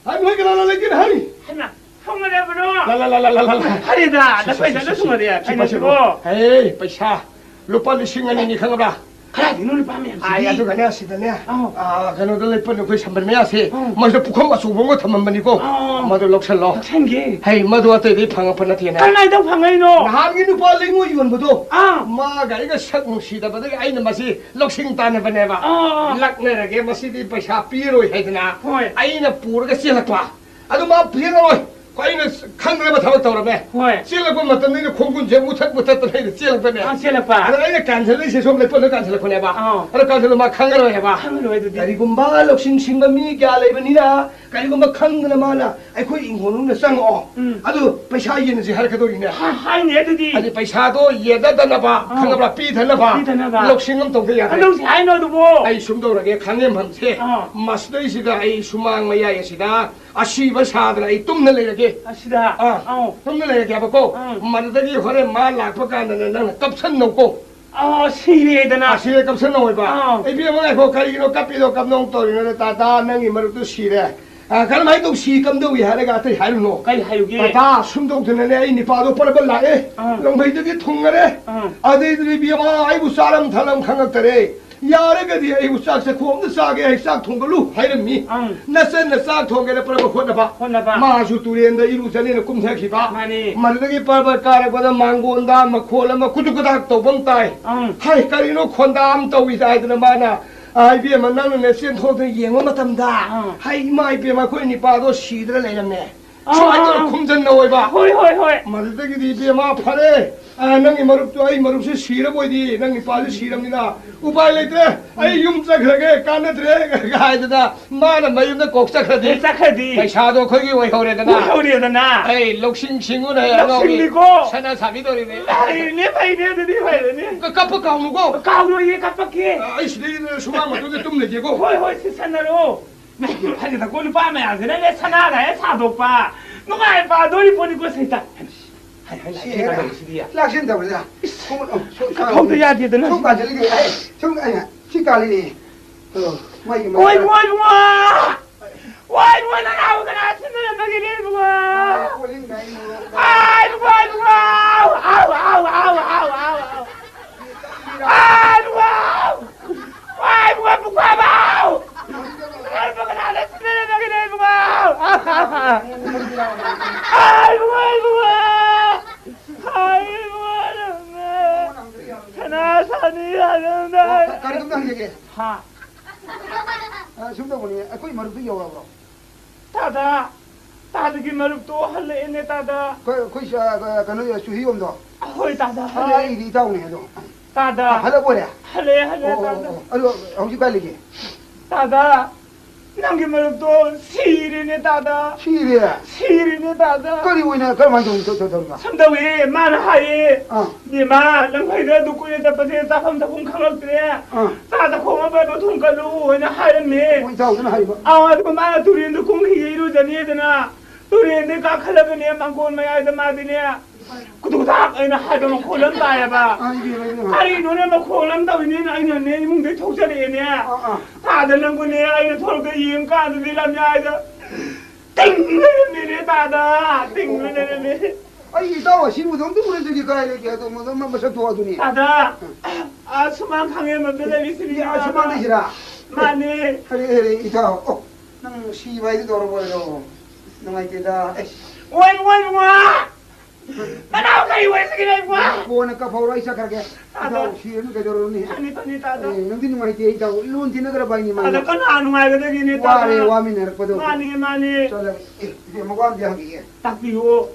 ꯍꯥꯏ, ꯅꯣꯏ ꯀꯅꯥ ꯀꯅꯥ ꯂꯩꯒꯦ? ꯍꯥꯏ꯫ ꯍꯩꯃꯥ, ꯊꯣꯡꯅ ꯂꯩꯕ꯭ꯔꯣ? ꯂꯥ, ꯂꯥ, ꯂꯥ, ꯂꯥ, ꯂꯥ, ꯂꯥ꯫ ꯍꯥꯏꯔꯦꯗ, ꯁꯤ, ꯁꯤ, ꯅꯈꯣꯏ ꯁꯤ, ꯁꯤ, ꯆꯠꯂ ꯁꯤ꯫ ꯊꯣꯡꯉꯗꯤ ꯍꯦ, ꯀꯩꯅꯣꯁꯤꯕꯣ? ꯄꯩꯁꯥ ꯂꯨꯄꯥ ꯂꯤꯁꯤꯡ ꯑꯅꯤꯅꯤ, ꯈꯪꯉꯕ꯭ꯔꯥ? ꯀꯗꯥꯏꯗꯩꯅꯣ ꯂꯨꯄꯥ ꯃꯌꯥꯝꯁꯤꯗꯤ? ꯑꯥꯏ, ꯑꯗꯨꯒꯅꯦ, ꯁꯤꯗꯅꯦ, ꯑꯥ꯫ ꯑꯥ, ꯀꯩꯅꯣꯗ ꯂꯩꯄꯅꯦ, ꯑꯩꯈꯣꯏ ꯁꯝꯕꯜ ꯃꯌꯥꯁꯦ, ꯑꯥ꯫ ꯃꯁꯤꯗ ꯄꯨꯈꯝ ꯑꯆꯧꯕ ꯑꯃꯒ ꯊꯝꯃꯝꯕꯅꯤꯀꯣ꯫ ꯑꯥ꯫ ꯃꯗꯨ ꯂꯧꯁꯜꯂꯣ꯫ ꯂꯧꯁꯟꯒꯦ꯫ ꯍꯩ, ꯃꯗꯨ ꯑꯇꯩꯗꯤ ꯐꯪꯉꯛꯄ ꯅꯠꯇꯦꯅꯦ꯫ ꯀꯃꯥꯏꯅ ꯐꯪꯉꯛꯏꯅꯣ? ꯅꯍꯥꯟꯒꯤ ꯅꯨꯄꯥ ꯂꯩꯉꯣꯏ ꯌꯣꯟꯕꯗꯣ, ꯑꯥ꯫ ꯃꯥꯒ ꯑꯩꯒ ꯁꯛ ꯅꯨꯡꯁꯤꯗꯕꯗꯒꯤ ꯑꯩꯅ ꯃꯁꯤ ꯂꯧꯁꯤꯡ ꯇꯥꯟꯅꯕꯅꯦꯕ꯫ ꯑꯥ, ꯑꯥ꯫ ꯂꯛꯅꯔꯒꯦ, ꯃꯁꯤꯗꯤ ꯄꯩꯁꯥ ꯄꯤꯔꯣꯏ ꯍꯥꯏꯗꯅ ꯍꯣꯏ꯫ ꯑꯩꯅ ꯄꯨꯔꯒ ꯆꯦꯜꯂꯛꯄ꯫ ꯑꯗꯨ ꯃꯥ ꯄꯤꯔꯛꯑꯔꯣꯏ꯫ ꯑꯩꯅ ꯈꯪꯗꯅꯕ ꯊꯕꯛ ꯇꯧꯔꯝꯃꯦ꯫ ꯍꯣꯏ꯫ ꯆꯦꯜꯂꯛꯄ ꯃꯇꯝꯗ ꯑꯩꯅ ꯈꯣꯡꯒꯨꯟꯁꯦ ꯃꯨꯊꯠ ꯃꯨꯊꯠꯇꯅ ꯑꯩꯅ ꯆꯦꯜꯂꯛꯄꯅꯦ꯫ ꯑꯥ, ꯆꯦꯜꯂꯛꯄ꯫ ꯑꯗ ꯑꯩꯅ ꯀꯥꯟꯁꯤꯜꯂꯛꯏꯁꯦ ꯁꯣꯝ ꯂꯩꯄꯣꯠꯅ ꯀꯥꯟꯁꯤꯜꯂꯛꯄꯅꯦꯕ꯫ ꯑꯥ꯫ ꯑꯗꯣ ꯀꯥꯟꯁꯤꯜꯂ ꯃꯥ ꯈꯪꯉꯔꯣꯏ ꯍꯥꯏꯕ꯫ ꯈꯪꯉꯔꯣꯏ ꯑꯗꯨꯗꯤ꯫ ꯀꯔꯤꯒꯨꯝꯕ ꯂꯧꯁꯤꯡ ꯁꯤꯡꯕ ꯃꯤ ꯀꯌꯥ ꯂꯩꯕꯅꯤꯅ ꯀꯔꯤꯒꯨꯝꯕ ꯈꯪꯗꯅ ꯃꯥꯅ ꯑꯩꯈꯣꯏ ꯏꯪꯈꯣꯜ ꯃꯅꯨꯡꯗ ꯆꯪꯉꯛꯑꯣ꯫ ꯎꯝ꯫ ꯑꯗꯨ ꯄꯩꯁꯥ ꯌꯦꯟꯅꯁꯤ ꯍꯥꯏꯔꯛꯀꯗꯧꯔꯤꯅꯦ꯫ ꯍꯥ-, ꯍꯥꯏꯅꯦ ꯑꯗꯨꯗꯤ꯫ ꯑꯗꯨꯗꯤ ꯄꯩꯁꯥꯗꯣ ꯌꯦꯟꯅꯗꯅꯕ, ꯑꯥ꯫ ꯈꯪꯉꯕ꯭ꯔꯥ? ꯄꯤꯗꯅꯕ꯫ ꯄꯤꯗꯅꯕ꯫ ꯂꯧꯁꯤꯡ ꯑꯃ ꯇꯧꯗ ꯌꯥꯔꯦ꯫ ꯀꯩꯗꯧꯁꯤ ꯍꯥꯏꯅꯣ ꯑꯗꯨꯕꯣ? ꯑꯩ ꯁꯨꯝ ꯇꯧꯔꯒꯦ, ꯈꯥꯡꯉꯦꯝꯐꯝꯁꯦ꯫ ꯑꯥ꯫ ꯃꯁꯤꯗꯩꯁꯤꯗ ꯑꯩ ꯁꯨꯃꯥꯡ ꯃꯌꯥꯏ ꯑꯁꯤꯗ ꯑꯁꯤꯕ ꯁꯥꯗꯅ ꯑꯩ ꯇꯨꯝꯅ ꯂꯩꯔꯒꯦ꯫ ꯑꯁꯤꯗ? ꯑꯥ, ꯑꯧ꯫ ꯇꯨꯝꯅ ꯂꯩꯔꯒꯦꯕꯀꯣ꯫ ꯑꯥ꯫ ꯃꯗꯨꯗꯒꯤ ꯍꯣꯔꯦꯟ ꯃꯥ ꯂꯥꯛꯄ ꯀꯥꯟꯗꯅꯦ ꯅꯪꯅ ꯀꯞꯁꯟꯅꯧꯀꯣ꯫ ꯑꯣ, ꯁꯤꯔꯦꯗꯅ꯫ ꯑꯥ, ꯁꯤꯔꯦ ꯀꯞꯁꯟꯅꯧ ꯍꯥꯏꯕ꯫ ꯑꯥ꯫ ꯏꯕꯦꯝꯃ, ꯉꯥꯏꯈꯣ, ꯀꯔꯤꯒꯤꯅꯣ ꯀꯞꯄꯤꯗꯣ, ꯀꯞꯅꯧ ꯇꯧꯔꯤꯅꯣ? ꯇꯥꯇꯥ, ꯅꯪꯒꯤ ꯃꯔꯨꯞꯇꯨ ꯁꯤꯔꯦ꯫ ꯑꯥ, ꯀꯔꯝꯍꯥꯏꯅ ꯇꯧ ꯁꯤ ꯀꯝꯗꯧꯏ ꯍꯥꯏꯔꯒ ꯑꯇꯩ ꯍꯥꯏꯔꯨꯅꯣ꯫ ꯀꯔꯤ ꯍꯥꯏꯔꯨꯒꯦ? ꯇꯥꯇꯥ, ꯁꯨꯝ ꯇꯧꯗꯅꯅꯦ ꯑꯩ ꯅꯤꯄꯥꯗꯣ ꯄꯔꯕ ꯂꯥꯛꯑꯦ꯫ ꯑꯥ꯫ ꯂꯣꯡꯕꯩꯗꯒꯤ ꯊꯨꯡꯉꯔꯦ꯫ ꯑꯥ꯫ ꯑꯗꯩꯗꯨꯗꯤ ꯏꯕꯦꯝꯃ, ꯑꯩꯕꯨ ꯆꯥꯔꯝ ꯊꯛꯂꯝ ꯈꯪꯉꯛꯇꯔꯦ꯫ ꯌꯥꯔꯒꯗꯤ ꯑꯩꯕꯨ ꯆꯥꯛ ꯆꯥꯛꯈꯣꯝ ꯑꯝꯇ ꯆꯥꯒꯦ, ꯑꯩ ꯆꯥꯛ ꯊꯣꯡꯒꯠꯂꯨ ꯍꯥꯏꯔꯝꯃꯤ꯫ ꯑꯪ꯫ ꯅꯆꯟꯅ ꯆꯥꯛ ꯊꯣꯡꯒꯦꯅ ꯄ꯭ꯔꯕ ꯍꯣꯠꯅꯕ꯫ ꯍꯣꯠꯅꯕ꯫ ꯃꯥꯁꯨ ꯇꯨꯔꯦꯟꯗ ꯏꯔꯨꯖꯅꯦꯅ ꯀꯨꯝꯊꯈꯤꯕ꯫ ꯃꯥꯅꯤ꯫ ꯃꯗꯨꯗꯒꯤ ꯄ꯭ꯔꯕ ꯀꯥꯔꯛꯄꯗ ꯃꯥꯡꯒꯣꯟꯗ ꯃꯈꯣꯜ ꯑꯃ ꯀꯨꯗꯨꯛ ꯀꯗꯥꯛ ꯇꯧꯕ ꯑꯃ ꯇꯥꯏ꯫ ꯑꯪ꯫ ꯍꯩ, ꯀꯔꯤꯅꯣ ꯈꯣꯟꯗꯥ ꯑꯃ ꯇꯧꯏꯗ ꯍꯥꯏꯗꯅ ꯃꯥꯅ, ꯑ, ꯏꯕꯦꯝꯃ, ꯅꯪꯅꯅꯦ ꯆꯦꯟꯊꯣꯛꯇꯅ ꯌꯦꯡꯕ ꯃꯇꯝꯗ, ꯑꯪ꯫ ꯍꯩ, ꯏꯃꯥ ꯏꯕꯦꯝꯃ, ꯑꯩꯈꯣꯏ ꯅꯤꯄꯥꯗꯣ ꯁꯤꯗꯅ ꯂꯩꯔꯝꯃꯦ꯫ ꯑꯥ, ꯁꯨꯃꯥꯏꯅ ꯇꯧꯔ ꯑꯥ, ꯑꯥ꯫ ꯈꯨꯝꯖꯟꯅꯧꯑꯣꯏꯕ꯫ ꯍꯣꯏ, ꯍꯣꯏ, ꯍꯣꯏ꯫ ꯃꯗꯨꯗꯒꯤꯗꯤ ꯏꯕꯦꯝꯃ ꯐꯔꯦ, ꯑ, ꯅꯪꯒꯤ ꯃꯔꯨꯞꯇꯨ, ꯑꯩ ꯃꯔꯨꯞꯁꯦ ꯁꯤꯔꯕꯣꯏꯗꯤ, ꯅꯪ ꯅꯤꯄꯥꯁꯦ ꯁꯤꯔꯕꯅꯤꯅ ꯎꯄꯥꯏ ꯂꯩꯇ꯭ꯔꯦ, ꯑꯩ ꯌꯨꯝ ꯆꯠꯈ꯭ꯔꯒꯦ, ꯀꯥꯟꯅꯗ꯭ꯔꯦ ꯍꯥꯏꯗꯅ ꯃꯥꯅ ꯃꯌꯨꯝꯗ ꯀꯣꯛ ꯆꯠꯈ꯭ꯔꯗꯤ, ꯑꯦ, ꯆꯠꯈ꯭ꯔꯗꯤ꯫ ꯄꯩꯁꯥꯗꯣ ꯑꯩꯈꯣꯏꯒꯤ ꯑꯣꯏꯍꯧꯔꯦꯗꯅ꯫ ꯑꯣꯏꯍꯧꯔꯦꯗꯅ꯫ ꯑꯩ ꯂꯧꯁꯤꯡ ꯁꯤꯡꯉꯨꯅꯦ, ꯑꯉꯥꯎꯕꯤ꯫ ꯂꯧꯁꯤꯡꯅꯤꯀꯣ꯫ ꯁꯅꯥ ꯁꯥꯕꯤꯗꯧꯔꯤꯅꯦ꯫ ꯐꯩꯅꯦ, ꯐꯩꯅꯦ, ꯑꯗꯨꯗꯤ ꯐꯩꯅꯦ꯫ ꯀ-, ꯀꯞꯄ ꯀꯥꯎꯅꯨꯀꯣ꯫ ꯀꯥꯎꯔꯣꯏꯌꯦ, ꯀꯞꯄꯛꯀꯦ꯫ ꯑ, ꯑꯩ ꯁꯤꯗꯩ ꯁꯨꯃꯥꯡ ꯃꯇꯣꯟꯗ ꯇꯨꯝ ꯂꯩꯒꯦꯀꯣ꯫ ꯍꯣꯏ, ꯍꯣꯏ, ꯁꯤ ꯁꯥꯟꯅꯔꯣ꯫ ꯅꯪꯒꯤ ꯐꯅꯤꯗꯀꯣ ꯅꯨꯄꯥ ꯃꯌꯥꯝꯁꯤꯅꯅꯦ ꯁꯅꯥꯒ ꯍꯦꯛ ꯁꯥꯗꯣꯛꯄ꯫ ꯅꯨꯡꯉꯥꯏ ꯄꯥꯗꯣꯔꯤ ꯄꯣꯠꯅꯤꯀꯣ ꯁꯩꯇ꯫ ꯍꯥꯏ, ꯍꯥꯏ, ꯁꯤ ꯂꯥꯛꯑꯦ, ꯀꯩꯅꯣ ꯇꯧꯔꯤꯁꯤꯗꯤ꯫ ꯂꯥꯛꯁꯤꯟ ꯇꯧꯔꯤꯗ꯫ ꯏꯁ, ꯈꯣꯡ-, ꯁꯣ-, ꯀꯛꯐꯧꯗ ꯌꯥꯗꯦꯗꯅ ꯁꯣꯝ ꯁꯤꯗꯤ꯫ ꯀꯥꯁꯤꯜꯂꯤꯅꯦ, ꯑꯩ, ꯁꯣꯝ, ꯑꯩꯅ ꯁꯤ ꯀꯥꯜꯂꯤꯅꯦ꯫ ꯑꯣ꯫ ꯃꯩꯒꯤ ꯃꯩ꯫ ꯍꯣꯏ, ꯍꯣꯏ, ꯏꯕꯨꯡꯉꯣ! ꯍꯣꯏ, ꯏꯕꯨꯡꯉꯣ, ꯅꯅꯥꯎ ꯀꯅꯥ ꯁꯤꯟꯅꯔꯝꯕꯒꯤꯅꯦ, ꯏꯕꯨꯡꯉꯣ? ꯑꯥ, ꯏꯕꯨꯡꯉꯣ, ꯏꯕꯨꯡꯉꯣ! ꯑꯥ, ꯏꯕꯨꯡꯉꯣ, ꯏꯕꯨꯡꯉꯣ! ꯑꯥꯎ, ꯑꯥꯎ, ꯑꯥꯎ, ꯑꯥꯎ, ꯑꯥꯎ, ꯑꯥꯎ! ꯑꯥ, ꯏꯕꯨꯡꯉꯣ! ꯑꯥ, ꯏꯕꯨꯡꯉꯣ, ꯄꯨꯈ꯭ꯔꯥꯕꯥꯎ! ꯅꯅꯥꯎ ꯀꯅꯥ ꯁꯤꯟꯅꯔꯝꯕꯒꯤꯅꯦ, ꯏꯕꯨꯡꯉꯣ? ꯑꯥ, ꯏꯕꯨꯡꯉꯣ, ꯏꯕꯨꯡꯉꯣ! ꯑꯥ, ꯏꯕꯨꯡꯉꯣ, ꯁꯅꯥ ꯁꯥꯅꯤ ꯌꯥꯔꯝꯗꯥꯏ꯫ ꯑꯣ, ꯀ-, ꯀꯔꯤꯒꯨꯝꯕ ꯍꯪꯖꯒꯦ? ꯍꯥ? ꯑ, ꯁꯨꯝ ꯇꯧꯕꯅꯤ, ꯑꯩꯈꯣꯏ ꯃꯔꯨꯞꯇꯨ ꯌꯧꯔꯕ꯭ꯔꯣ? ꯇꯥꯗ, ꯇꯥꯗꯒꯤ ꯃꯔꯨꯞꯇꯣ ꯍꯜꯂꯛꯑꯦꯅꯦ, ꯇꯥꯗ꯫ ꯑꯩꯈꯣꯏ, ꯑꯩꯈꯣꯏ ꯁ-, ꯑ, ꯀꯩꯅꯣ, ꯆꯨꯍꯤꯌꯣꯝꯗꯣ? ꯍꯣꯏ, ꯇꯥꯗ, ꯑ, ꯍꯜꯂꯛꯑꯦ꯫ ꯑꯩꯗꯤ ꯏꯇꯥꯎꯅꯦ ꯑꯗꯣ꯫ ꯇꯥꯗ꯫ ꯑ, ꯍꯜꯂꯛꯑꯣꯔꯦ? ꯍꯜꯂꯛꯑꯦ, ꯍꯜꯂꯛꯑꯦ, ꯑꯣ, ꯑꯣ, ꯇꯥꯗ꯫ ꯑꯣ, ꯑꯗꯣ ꯍꯧꯖꯤꯛ ꯀꯥꯏ ꯂꯩꯒꯦ? ꯇꯥꯗ, ꯅꯪꯒꯤ ꯃꯔꯨꯞꯇꯣ ꯁꯤꯔꯦꯅꯦ, ꯇꯥꯗ꯫ ꯁꯤꯔꯦ? ꯁꯤꯔꯦꯅꯦ, ꯇꯥꯗ꯫ ꯀꯔꯤ ꯑꯣꯏꯅ, ꯀꯔꯝꯍꯥꯏꯅ ꯇꯧꯔꯤꯅꯣ, ꯇꯧ-, ꯇꯧ-, ꯇꯧꯔꯤꯅꯣ? ꯁꯨꯝ ꯇꯧꯏ, ꯃꯥꯅ ꯍꯥꯏꯌꯦ, ꯑꯥ꯫ "ꯏꯕꯦꯝꯃ, ꯂꯝꯈꯩꯗ ꯑꯗꯨ ꯀꯨꯏꯅ ꯆꯠꯄꯁꯦ ꯆꯥꯐꯝ ꯊꯛꯐꯝ ꯈꯪꯉꯛꯇ꯭ꯔꯦ꯫ ꯑꯥ꯫ ꯆꯥꯛ ꯆꯥꯛꯈꯣꯝ ꯑꯃ ꯄꯥꯏꯕ ꯊꯣꯡ ꯀꯠꯂꯨ" ꯍꯥꯏꯅ ꯍꯥꯏꯔꯝꯃꯦ꯫ ꯃꯣꯏ ꯏꯇꯥꯎꯗꯨꯅ ꯍꯥꯏꯕ꯫ ꯑꯥ, ꯑꯗꯨꯒ ꯃꯥꯅ ꯇꯨꯔꯦꯟꯗ ꯀꯨꯝꯈꯤꯒꯦ ꯏꯔꯨꯖꯅꯤꯗꯅ꯫ ꯇꯨꯔꯦꯟꯗꯩ ꯀꯥꯈꯠꯂꯒꯅꯦ, ꯃꯥꯡꯒꯣꯟ ꯃꯌꯥꯏꯗ ꯃꯥꯗꯤꯅꯦ, ꯀꯨꯗꯨꯛ ꯀꯨꯗꯥꯛ ꯑꯩꯅ ꯍꯥꯏꯕ ꯃꯈꯣꯜ ꯑꯃ ꯇꯥꯏꯌꯦꯕ꯫ ꯑꯥ, ꯏꯕꯦꯝꯃ, ꯏꯕꯦꯝꯃ꯫ ꯀꯔꯤꯅꯣꯅꯦ, ꯃꯈꯣꯜ ꯑꯃ ꯇꯧꯏꯅꯦꯅ ꯑꯩꯅꯅꯦ ꯏꯃꯨꯡꯗꯩ ꯊꯣꯛꯆꯔꯛꯑꯦꯅꯦ꯫ ꯑꯥ, ꯑꯥ꯫ ꯇꯥꯗ ꯅꯪꯕꯨꯅꯦ, ꯑꯩꯅ ꯊꯣꯛꯂꯛꯇ ꯌꯦꯡꯀꯥꯟꯗꯗꯤ ꯂꯝꯌꯥꯏꯗ ꯇꯤꯡ ꯂꯩꯔꯝꯃꯦꯅꯦ, ꯇꯥꯗ꯫ ꯇꯤꯡ ꯂꯩꯔꯝꯃꯦ꯫ ꯑꯩ ꯏꯇꯥꯎ ꯑꯁꯤꯕꯨ ꯑꯗꯨꯝ ꯎꯔꯗꯨꯗꯤ ꯀꯗꯥꯏ ꯂꯩꯒꯦ? ꯑꯗꯣ ꯃ-, ꯃ-, ꯃꯁꯛ ꯊꯣꯛꯑꯗꯨꯅꯤ꯫ ꯇꯥꯗ, ꯑꯥ, ꯁꯨꯃꯥꯡ ꯈꯥꯡꯉꯦ ꯃꯗ ꯂꯩꯔꯤꯁꯤꯅꯤ, ꯏꯌꯥ, ꯇꯥꯗ꯫ ꯁꯨꯃꯥꯡꯗꯩꯁꯤꯔꯥ? ꯃꯥꯅꯦ꯫ ꯑꯔꯦ, ꯑꯔꯦ, ꯏꯇꯥꯎ꯫ ꯑꯣ, ꯅꯪ ꯁꯤꯕ ꯍꯥꯏꯗꯨ ꯇꯧꯔꯕꯣ? ꯅꯨꯡꯉꯥꯏꯇꯦꯗ꯫ ꯑꯩꯁ꯫ ꯑꯣꯏ, ꯑꯣꯏ, ꯏꯕꯨꯡꯉꯣ! ꯅꯅꯥꯎ ꯀꯔꯤ ꯑꯣꯏꯔꯁꯤꯒꯦ, ꯏꯕꯨꯡꯉꯣ? ꯀꯣꯟꯅ ꯀꯞꯍꯧꯔꯣ, ꯑꯩ ꯆꯠꯈ꯭ꯔꯒꯦ꯫ ꯇꯥꯗ꯫ ꯏꯇꯥꯎ, ꯁꯤꯔꯅꯨ ꯀꯩꯗꯧꯔꯨꯅꯤ? ꯐꯅꯤ, ꯐꯅꯤ, ꯇꯥꯗ꯫ ꯑꯦ, ꯅꯨꯡꯗꯤ ꯅꯨꯡꯉꯥꯏꯇꯦ, ꯏꯇꯥꯎ꯫ ꯂꯣꯟ ꯊꯤꯟꯅꯈ꯭ꯔꯕ ꯍꯥꯏꯅꯤ, ꯃꯥꯅ꯫ ꯇꯥꯗ, ꯀꯅꯥ ꯅꯨꯡꯉꯥꯏꯒꯗꯒꯦꯅꯦ, ꯋꯥꯔꯦ, ꯇꯥꯗ? ꯋꯥꯃꯤꯟꯅꯔꯛꯄꯗꯣ꯫ ꯃꯥꯅꯤ, ꯃꯥꯅꯤ꯫ ꯆꯠꯂꯒꯦ꯫ ꯑꯦ, ꯏꯕꯦꯝꯃ, ꯋꯥ ꯑꯝꯇ ꯍꯪꯈꯤꯒꯦ꯫ ꯇꯥꯛꯄꯤꯌꯨ꯫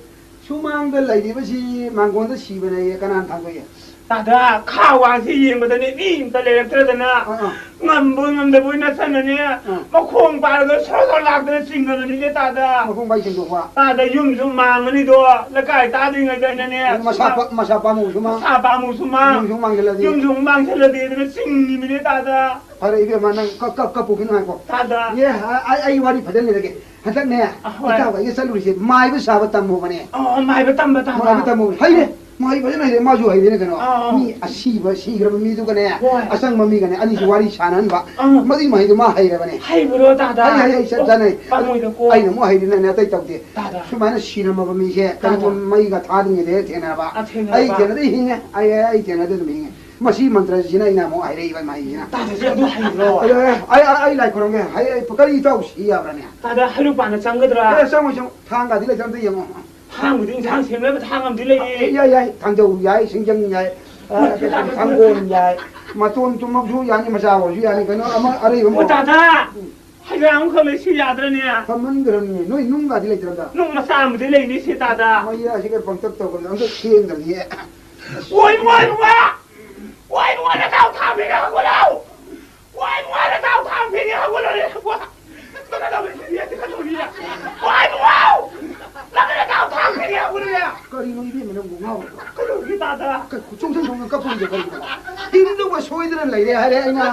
ꯁꯨꯃꯥꯡꯗ ꯂꯩꯔꯤꯕꯁꯤ ꯃꯥꯡꯒꯣꯟꯗ ꯁꯤꯕꯅꯦꯌꯦ, ꯀꯅꯥꯅ ꯊꯥꯡꯗꯣꯛꯏ? ꯇꯥꯗ, ꯈꯥ ꯋꯥꯡꯁꯤ ꯌꯦꯡꯕꯗꯅꯦ ꯃꯤ ꯑꯝꯇ ꯂꯩꯔꯛꯇ꯭ꯔꯗꯅ, ꯑꯥ, ꯑꯥ꯫ ꯉꯝꯕꯣꯏ ꯉꯝꯗꯕꯣꯏ ꯅꯠꯇꯅꯅꯦ, ꯑꯥ꯫ ꯃꯈꯣꯡ ꯄꯥꯏꯔꯒ ꯁꯣꯔ ꯁꯣꯔ ꯂꯥꯛꯇꯅ ꯆꯤꯡꯉꯕꯅꯤꯅꯦ, ꯇꯥꯗ꯫ ꯃꯈꯣꯡ ꯄꯥꯏ ꯆꯤꯡꯊꯣꯛꯄ? ꯇꯥꯗ, ꯌꯨꯝꯁꯨ ꯃꯥꯡꯉꯅꯤꯗꯣ, ꯂꯩꯀꯥꯏ ꯇꯥꯗ꯭ꯔꯤꯉꯩꯗ ꯑꯩꯅꯅꯦ, ꯑꯗꯨ ꯃꯁꯥ ꯄꯥ-, ꯃꯁꯥ ꯄꯥꯝꯃꯨꯕꯁꯨ ꯃꯥꯡ-, ꯃꯁꯥ ꯄꯥꯝꯃꯨꯕꯁꯨ ꯃꯥꯡ-, ꯌꯨꯝꯁꯨ ꯃꯥꯡꯁꯤꯜꯂꯗꯤ? ꯌꯨꯝꯁꯨ ꯃꯥꯡꯁꯤꯜꯂꯗꯤ ꯑꯗꯨꯅ ꯆꯤꯡꯉꯤꯃꯤꯅꯦ, ꯇꯥꯗ꯫ ꯐꯔꯦ, ꯏꯕꯦꯝꯃ, ꯅꯪ ꯀꯞ-, ꯀꯞ-, ꯀꯞꯄꯨꯈꯤꯅꯨ, ꯉꯥꯏꯈꯣ꯫ ꯇꯥꯗ꯫ ꯑꯦ, ꯑ-, ꯑꯩ, ꯑꯩ ꯋꯥꯔꯤ ꯐꯖꯅ ꯂꯤꯔꯒꯦ꯫ ꯍꯟꯗꯛꯅꯦ, ꯑꯍꯣꯏ꯫ ꯏꯇꯥꯎ ꯑꯩꯒ ꯆꯠꯂꯨꯔꯤꯁꯦ ꯃꯥꯏꯕ ꯁꯥꯕ ꯇꯝꯃꯨꯕꯅꯦ꯫ ꯑꯣ, ꯃꯥꯏꯕ ꯇꯝꯕ ꯇꯥꯗ꯫ ꯃꯥꯏꯕ ꯇꯝꯃꯨꯕꯅꯦ꯫ ꯍꯩꯔꯦ꯫ ꯃꯍꯩ ꯐꯖꯅ ꯍꯩꯔꯦ, ꯃꯥꯁꯨ ꯍꯩꯔꯦꯅꯦ ꯀꯩꯅꯣ꯫ ꯑꯥ, ꯑꯥ꯫ ꯃꯤ ꯑꯁꯤꯕ, ꯁꯤꯈ꯭ꯔꯕ ꯃꯤꯗꯨꯒꯅꯦ, ꯍꯣꯏ꯫ ꯑꯁꯪꯕ ꯃꯤꯒꯅꯦ, ꯑꯅꯤꯁꯤ ꯋꯥꯔꯤ ꯁꯥꯟꯅꯍꯟꯕ꯫ ꯑꯥ꯫ ꯃꯗꯨꯒꯤ ꯃꯍꯩꯗꯣ ꯃꯥ ꯍꯩꯔꯕꯅꯦ꯫ ꯍꯩꯕ꯭ꯔꯣ, ꯇꯥꯗ? ꯍꯩ, ꯍꯩ, ꯍꯩ, ꯆꯞ ꯑꯣ, ꯆꯥꯅꯩ꯫ ꯄꯥꯝꯃꯣꯏꯗꯀꯣ꯫ ꯑꯩꯅ ꯑꯃꯨꯛ ꯍꯩꯔꯤꯅꯅꯦ, ꯑꯇꯩ ꯇꯧꯗꯦ꯫ ꯇꯥꯗ꯫ ꯁꯨꯃꯥꯏꯅ ꯁꯤꯔꯝꯃꯕ ꯃꯤꯁꯦ ꯇꯥꯗ꯫ ꯀꯔꯤꯒꯨꯝꯕ ꯃꯩꯒ ꯊꯥꯗ꯭ꯔꯤꯉꯩꯗ ꯍꯦꯛ ꯊꯦꯡꯅꯔꯕ꯫ ꯑꯥ, ꯊꯦꯡꯅꯔꯕ꯫ ꯑꯩ ꯊꯦꯡꯅꯗꯤ ꯍꯤꯡꯉꯦ꯫ ꯑꯩ, ꯑꯩ ꯊꯦꯡꯅꯗꯤ ꯑꯗꯨꯝ ꯍꯤꯡꯉꯦ꯫ ꯃꯁꯤ ꯃꯟꯇ꯭ꯔꯁꯤꯅ ꯑꯩꯅ ꯑꯃꯨꯛ ꯍꯥꯏꯔꯛꯏꯕ ꯃꯍꯩꯁꯤꯅ꯫ ꯇꯥꯗ, ꯁꯤ ꯑꯗꯨ ꯍꯩꯕ꯭ꯔꯣ? ꯑꯗꯣ, ꯑꯦ, ꯑꯩ, ꯑꯩ, ꯑꯩ ꯂꯥꯏ ꯈꯨꯔꯨꯝꯒꯦ꯫ ꯑꯩ, ꯑꯩ, ꯀꯔꯤ ꯏꯇꯥꯎ ꯁꯤ ꯌꯥꯕ꯭ꯔꯅꯦ? ꯇꯥꯗ, ꯍꯩꯔꯨꯛ ꯄꯥꯟꯅ ꯆꯪꯒꯗ꯭ꯔꯥ? ꯑꯦ, ꯆꯪꯉꯣꯏ, ꯆꯪꯉꯣꯏ꯫ ꯊꯥꯡꯒꯗꯤ ꯂꯩꯇ꯭ꯔ ꯑꯝꯇ ꯌꯦꯡꯉꯣ꯫ ꯊꯥꯡꯕꯨꯗꯤ ꯏꯟꯁꯥꯡ ꯁꯦꯝꯅꯕ ꯊꯥꯡ ꯑꯃꯗꯤ ꯂꯩꯌꯦ꯫ ꯌꯥꯏ, ꯌꯥꯏ, ꯊꯥꯡꯖꯧ ꯌꯥꯏ, ꯁꯤꯡꯖꯪ ꯌꯥꯏ, ꯑ, ꯀꯩꯅꯣ, ꯊꯥꯡꯒꯣꯟ ꯌꯥꯏ, ꯃꯇꯣꯟ ꯇꯨꯝꯃꯁꯨ ꯌꯥꯅꯤ, ꯃꯆꯥ ꯑꯣꯏꯔꯁꯨ ꯌꯥꯅꯤ, ꯀꯩꯅꯣ ꯑꯃ ꯑꯔꯩꯕ ꯑꯃ ꯑꯣ, ꯇꯥꯗ! ꯍꯩꯔꯥꯡ ꯑꯃꯈꯛ ꯂꯩꯁꯨ ꯌꯥꯗ꯭ꯔꯅꯦ? ꯐꯝꯃꯟꯈ꯭ꯔꯕꯅꯤ꯫ ꯅꯣꯏ ꯅꯨꯡꯒꯗꯤ ꯂꯩꯇ꯭ꯔꯕ? ꯅꯨꯡ ꯃꯆꯥ ꯑꯃꯗꯤ ꯂꯩꯅꯤ ꯁꯤ, ꯇꯥꯗ꯫ ꯃꯩ ꯑꯁꯤꯒ ꯄꯪꯇꯛ ꯇꯧꯒꯅꯤ, ꯑꯝꯇ ꯊꯦꯡꯗ꯭ꯔꯅꯤ꯫ ꯑꯣꯏ, ꯑꯣꯏ, ꯑꯣꯏ! ꯑꯣꯏ, ꯏꯕꯨꯡꯉꯣ, ꯅꯇꯥꯎ ꯊꯥꯡ ꯄꯤꯒꯦ, ꯍꯧꯒꯠꯂꯣ! ꯋꯥꯏ, ꯋꯥꯏ, ꯅꯇꯥꯎ ꯊꯥꯡ ꯄꯤꯒꯦ, ꯍꯧꯒꯠꯂꯣꯅꯦ, ꯋꯥ! ꯀꯩꯅꯣ ꯇꯧꯔꯦ, ꯁꯤꯗꯤ ꯀꯩꯅꯣ ꯇꯧꯔꯤꯌꯦ꯫ ꯋꯥꯏ, ꯋꯥꯎ! ꯅꯪ ꯅꯇꯥꯎ ꯊꯥꯡ ꯄꯤꯒꯦ, ꯍꯧꯒꯠꯂꯣꯅꯦ! ꯀꯔꯤꯅꯣ ꯏꯕꯦꯝꯃ ꯅꯪꯕꯨ ꯉꯥꯎꯔꯕꯣ? ꯀꯩꯗꯧꯔꯒꯦ, ꯇꯥꯗ? ꯀ-, ꯆꯣꯡꯁꯟ ꯆꯣꯡꯁꯟ ꯀꯞꯄꯨꯔꯤꯗꯣ ꯀꯔꯤꯒꯤꯅꯣ? ꯍꯤꯡꯗꯧꯕ ꯁꯣꯏꯗꯅ ꯂꯩꯔꯦ ꯍꯥꯏꯔꯦ ꯑꯩꯅ꯫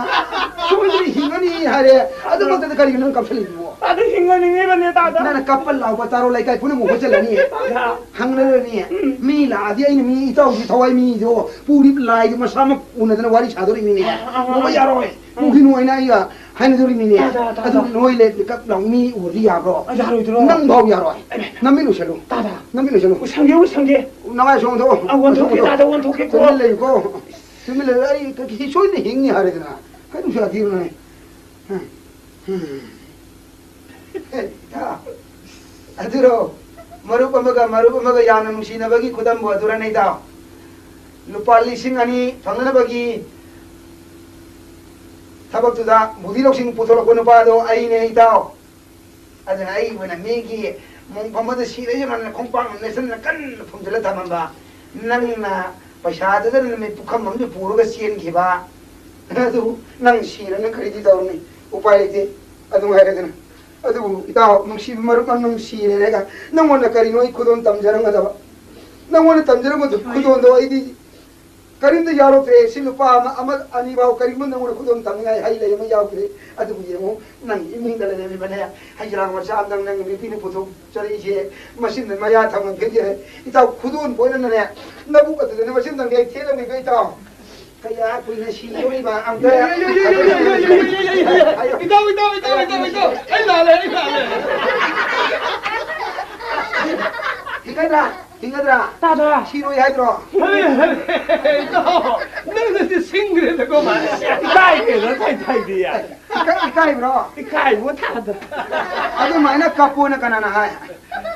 ꯁꯣꯏꯗꯅ ꯍꯤꯡꯒꯅꯤ ꯍꯥꯏꯔꯦ꯫ ꯑꯗꯨꯃꯛꯇꯗ ꯀꯔꯤꯒꯤꯅꯣ ꯅꯪ ꯀꯞꯁꯜꯂꯤꯗꯨꯕꯣ? ꯇꯥꯗ, ꯍꯤꯡꯒꯅꯤꯡꯉꯤꯕꯅꯦ, ꯇꯥꯗ꯫ ꯅꯪꯅ ꯀꯞꯄ ꯂꯥꯎꯕ ꯇꯥꯔꯣ, ꯂꯩꯀꯥꯏ ꯄꯨꯝꯅꯃꯛ ꯍꯣꯠꯆꯜꯂꯅꯤ꯫ ꯇꯥꯗ꯫ ꯍꯪꯅꯔꯅꯤ꯫ ꯎꯝ꯫ ꯃꯤ ꯂꯥꯛꯑꯗꯤ ꯑꯩꯅ ꯃꯤ ꯏꯇꯥꯎꯒꯤ ꯊꯋꯥꯏ ꯃꯤꯗꯣ ꯄꯨꯔꯤꯕ ꯂꯥꯏꯗꯣ ꯃꯁꯥꯃꯛ ꯎꯅꯗꯅ ꯋꯥꯔꯤ ꯁꯥꯗꯣꯔꯤꯃꯤꯅꯦ꯫ ꯑꯥ, ꯑꯥ, ꯑꯥ꯫ ꯎꯕ ꯌꯥꯔꯣꯏ꯫ ꯎꯝ꯫ ꯃꯨꯈꯤꯅꯨ ꯍꯥꯏꯅ ꯑꯩꯒ ꯍꯥꯏꯅꯗꯣꯔꯤꯃꯤꯅꯦ꯫ ꯇꯥꯗ, ꯇꯥꯗ꯫ ꯑꯗꯨ ꯅꯣꯏ ꯂꯩ ꯀꯞ ꯂꯥꯎ ꯃꯤ ꯎꯔꯗꯤ ꯌꯥꯕ꯭ꯔꯣ? ꯑꯥ, ꯌꯥꯔꯣꯏꯗ꯭ꯔꯣ? ꯅꯪ ꯐꯥꯎ ꯌꯥꯔꯣꯏ꯫ ꯑꯩ, ꯅꯃꯤꯠ ꯎꯁꯜꯂꯨ꯫ ꯇꯥꯗ꯫ ꯅꯃꯤꯠ ꯎꯁꯜꯂꯨ꯫ ꯎꯁꯟꯒꯦ, ꯎꯁꯟꯒꯦ꯫ ꯅꯃꯥꯏ ꯁꯣꯝꯗ ꯑꯣꯟꯊꯣꯛꯑꯣ꯫ ꯑꯥ, ꯑꯣꯟꯊꯣꯛꯀꯦ, ꯑꯣꯟꯊꯣꯛꯑꯣ꯫ ꯇꯥꯗ, ꯑꯣꯟꯊꯣꯛꯀꯦꯀꯣ꯫ ꯇꯨꯃꯤꯟ ꯂꯩꯌꯨꯀꯣ꯫ ꯇꯨꯃꯤꯟ ꯂꯩꯌꯨ꯫ ꯑꯩ ꯀ-, ꯁꯣꯏꯗꯅ ꯍꯤꯡꯅꯤ ꯍꯥꯏꯔꯦꯗꯅ꯫ ꯀꯩꯅꯣ ꯌꯥꯊꯤꯔꯣꯅꯦ꯫ ꯎꯝ꯫ ꯏꯇꯥꯎ, ꯑꯗꯨꯔꯣ, ꯃꯔꯨꯞ ꯑꯃꯒ ꯃꯔꯨꯞ ꯑꯃꯒ ꯌꯥꯝꯅ ꯅꯨꯡꯁꯤꯅꯕꯒꯤ ꯈꯨꯗꯝꯕꯨ ꯑꯗꯨꯔꯅꯦ, ꯏꯇꯥꯎ? ꯂꯨꯄꯥ ꯂꯤꯁꯤꯡ ꯑꯅꯤ ꯐꯪꯅꯅꯕꯒꯤ ꯊꯕꯛꯇꯨꯗ ꯕꯨꯙꯤ ꯂꯧꯁꯤꯡ ꯄꯨꯊꯣꯔꯛꯄ ꯅꯨꯄꯥꯗꯣ ꯑꯩꯅꯦ, ꯏꯇꯥꯎ꯫ ꯑꯗꯨꯅ ꯑꯩ ꯑꯣꯏꯅ ꯃꯤꯒꯤ ꯃꯣꯡꯐꯝ ꯑꯃꯗ ꯁꯤꯔꯁꯨ ꯉꯟꯅ ꯈꯣꯡꯄꯥꯛ ꯑꯃ ꯅꯦꯠꯁꯟꯅ ꯀꯟꯅ ꯐꯨꯝꯖꯤꯜꯂ ꯊꯝꯃꯝꯕ ꯅꯪꯅ ꯄꯩꯁꯥꯗꯨꯗ ꯅꯨꯃꯤꯠ ꯄꯨꯈꯝ ꯑꯃꯁꯨ ꯄꯨꯔꯒ ꯆꯦꯟꯈꯤꯕ꯫ ꯑꯗꯨ ꯅꯪ ꯁꯤꯔ ꯅꯪ ꯀꯔꯤꯗꯤ ꯇꯧꯔꯨꯅꯤ? ꯎꯄꯥꯏ ꯂꯩꯇꯦ꯫ ꯑꯗꯨ ꯍꯥꯏꯔꯗꯅ꯫ ꯑꯗꯨꯕꯨ ꯏꯇꯥꯎ, ꯅꯨꯡꯁꯤꯕ ꯃꯔꯨꯞ, ꯅꯪ ꯅꯨꯡꯁꯤꯔꯦꯅꯦꯒ ꯅꯪꯉꯣꯟꯗ ꯀꯔꯤꯅꯣ ꯑꯩ ꯈꯨꯗꯣꯜ ꯇꯝꯖꯔꯝꯒꯗꯕ? ꯅꯪꯉꯣꯟꯗ ꯇꯝꯖꯔꯝꯕꯗꯨ ꯈꯨꯗꯣꯜꯗꯣ ꯑꯩꯗꯤ ꯀꯔꯤꯝꯇ ꯌꯥꯎꯔꯛꯇ꯭ꯔꯦ꯫ ꯁꯤ ꯂꯨꯄꯥ ꯑꯃ, ꯑꯃ, ꯑꯅꯤ ꯐꯥꯎ ꯀꯔꯤꯒꯨꯝꯕ ꯅꯉꯣꯟꯗ ꯈꯨꯗꯣꯜ ꯇꯝꯅꯤꯡꯉꯥꯏ ꯍꯩ ꯂꯩ ꯑꯃ ꯌꯥꯎꯗ꯭ꯔꯦ꯫ ꯑꯗꯨꯕꯨ ꯌꯦꯡꯉꯨ, ꯅꯪ ꯏꯃꯨꯡꯗ ꯂꯩꯔꯝꯃꯤꯕꯅꯦ, ꯍꯩ ꯔꯥ ꯃꯆꯥ ꯑꯃꯗꯪ ꯅꯪ ꯅꯨꯄꯤꯅ ꯄꯨꯊꯣꯛꯆꯔꯛꯏꯁꯦ, ꯃꯁꯤꯅ ꯃꯌꯥ ꯊꯝꯃꯝꯒꯦ꯫ ꯏꯇꯥꯎ, ꯈꯨꯗꯣꯜ ꯑꯣꯏꯅꯅꯅꯦ, ꯅꯕꯨꯛ ꯑꯗꯨꯗꯅꯦ ꯃꯁꯤꯃꯗꯪ ꯍꯦꯛ ꯊꯦꯠꯂꯝꯃꯤꯕ, ꯏꯇꯥꯎ꯫ ꯀꯌꯥ ꯀꯨꯏꯅ ꯁꯤꯗꯣꯔꯤꯕ? ꯑꯝꯇ ꯍꯥꯏꯌꯣ꯫ ꯏꯇꯥꯎ, ꯏꯇꯥꯎ, ꯏꯇꯥꯎ, ꯏꯇꯥꯎ, ꯏꯇꯥꯎ, ꯑꯩ ꯂꯥꯜꯂꯦ, ꯑꯩ ꯂꯥꯜꯂꯦ꯫ ꯍꯤꯡꯒꯗ꯭ꯔꯥ? ꯍꯤꯡꯒꯗ꯭ꯔꯥ? ꯇꯥꯗ꯭ꯔꯥ? ꯁꯤꯔꯣꯏ ꯍꯥꯏꯗ꯭ꯔꯣ? ꯏꯇꯥꯎ, ꯅꯪꯅꯗꯤ ꯁꯤꯡꯈ꯭ꯔꯦꯗꯀꯣ, ꯃꯥ꯫ ꯏꯀꯥꯏ ꯀꯩꯅꯣ, ꯊꯥꯏ ꯊꯥꯏꯗꯤ꯫ ꯏꯀꯥꯏ-, ꯏꯀꯥꯏꯕ꯭ꯔꯣ? ꯏꯀꯥꯏꯕ ꯊꯥꯗ꯫ ꯑꯗꯨꯃꯥꯏꯅ ꯀꯞꯄꯣꯅ ꯀꯅꯥꯅ ꯍꯥꯏ?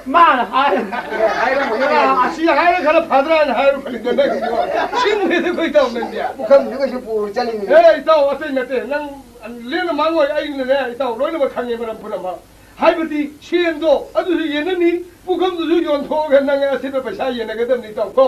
ꯃꯥꯅ ꯍꯥꯏ꯫ ꯑꯦ, ꯍꯥꯏꯔꯝꯃꯣꯏꯅꯦ꯫ ꯑꯥ, ꯑꯁꯤ ꯍꯥꯏꯔ ꯈꯔ ꯐꯗ꯭ꯔꯥꯅ ꯍꯥꯏꯔꯨꯕꯅꯤꯗ ꯅꯪꯒꯤꯗꯣ꯫ ꯁꯤꯡꯈ꯭ꯔꯦꯗꯀꯣ ꯏꯇꯥꯎ ꯅꯪꯗꯤ꯫ ꯄꯨꯈꯝꯗꯨ ꯀꯩꯁꯨ ꯄꯨꯔ ꯆꯠꯂꯤꯅꯦ꯫ ꯑꯦ, ꯏꯇꯥꯎ, ꯑꯇꯩ ꯅꯠꯇꯦ꯫ ꯅꯪ ꯂꯦꯝꯅ ꯃꯥꯡꯉꯣꯏ꯫ ꯑꯩꯅꯅꯦ, ꯏꯇꯥꯎ, ꯂꯣꯏꯅꯃꯛ ꯈꯪꯉꯦ, ꯃꯔꯝ ꯄꯨꯝꯅꯃꯛ꯫ ꯍꯥꯏꯕꯗꯤ ꯁꯦꯟꯗꯣ ꯑꯗꯨꯁꯨ ꯌꯦꯟꯅꯅꯤ, ꯄꯨꯈꯝꯗꯨꯁꯨ ꯌꯣꯟꯊꯣꯛꯑꯒ ꯅꯪ ꯑꯁꯤꯠꯄ ꯄꯩꯁꯥ ꯌꯦꯟꯅꯒꯗꯕꯅꯤ, ꯏꯇꯥꯎ, ꯀꯣ꯫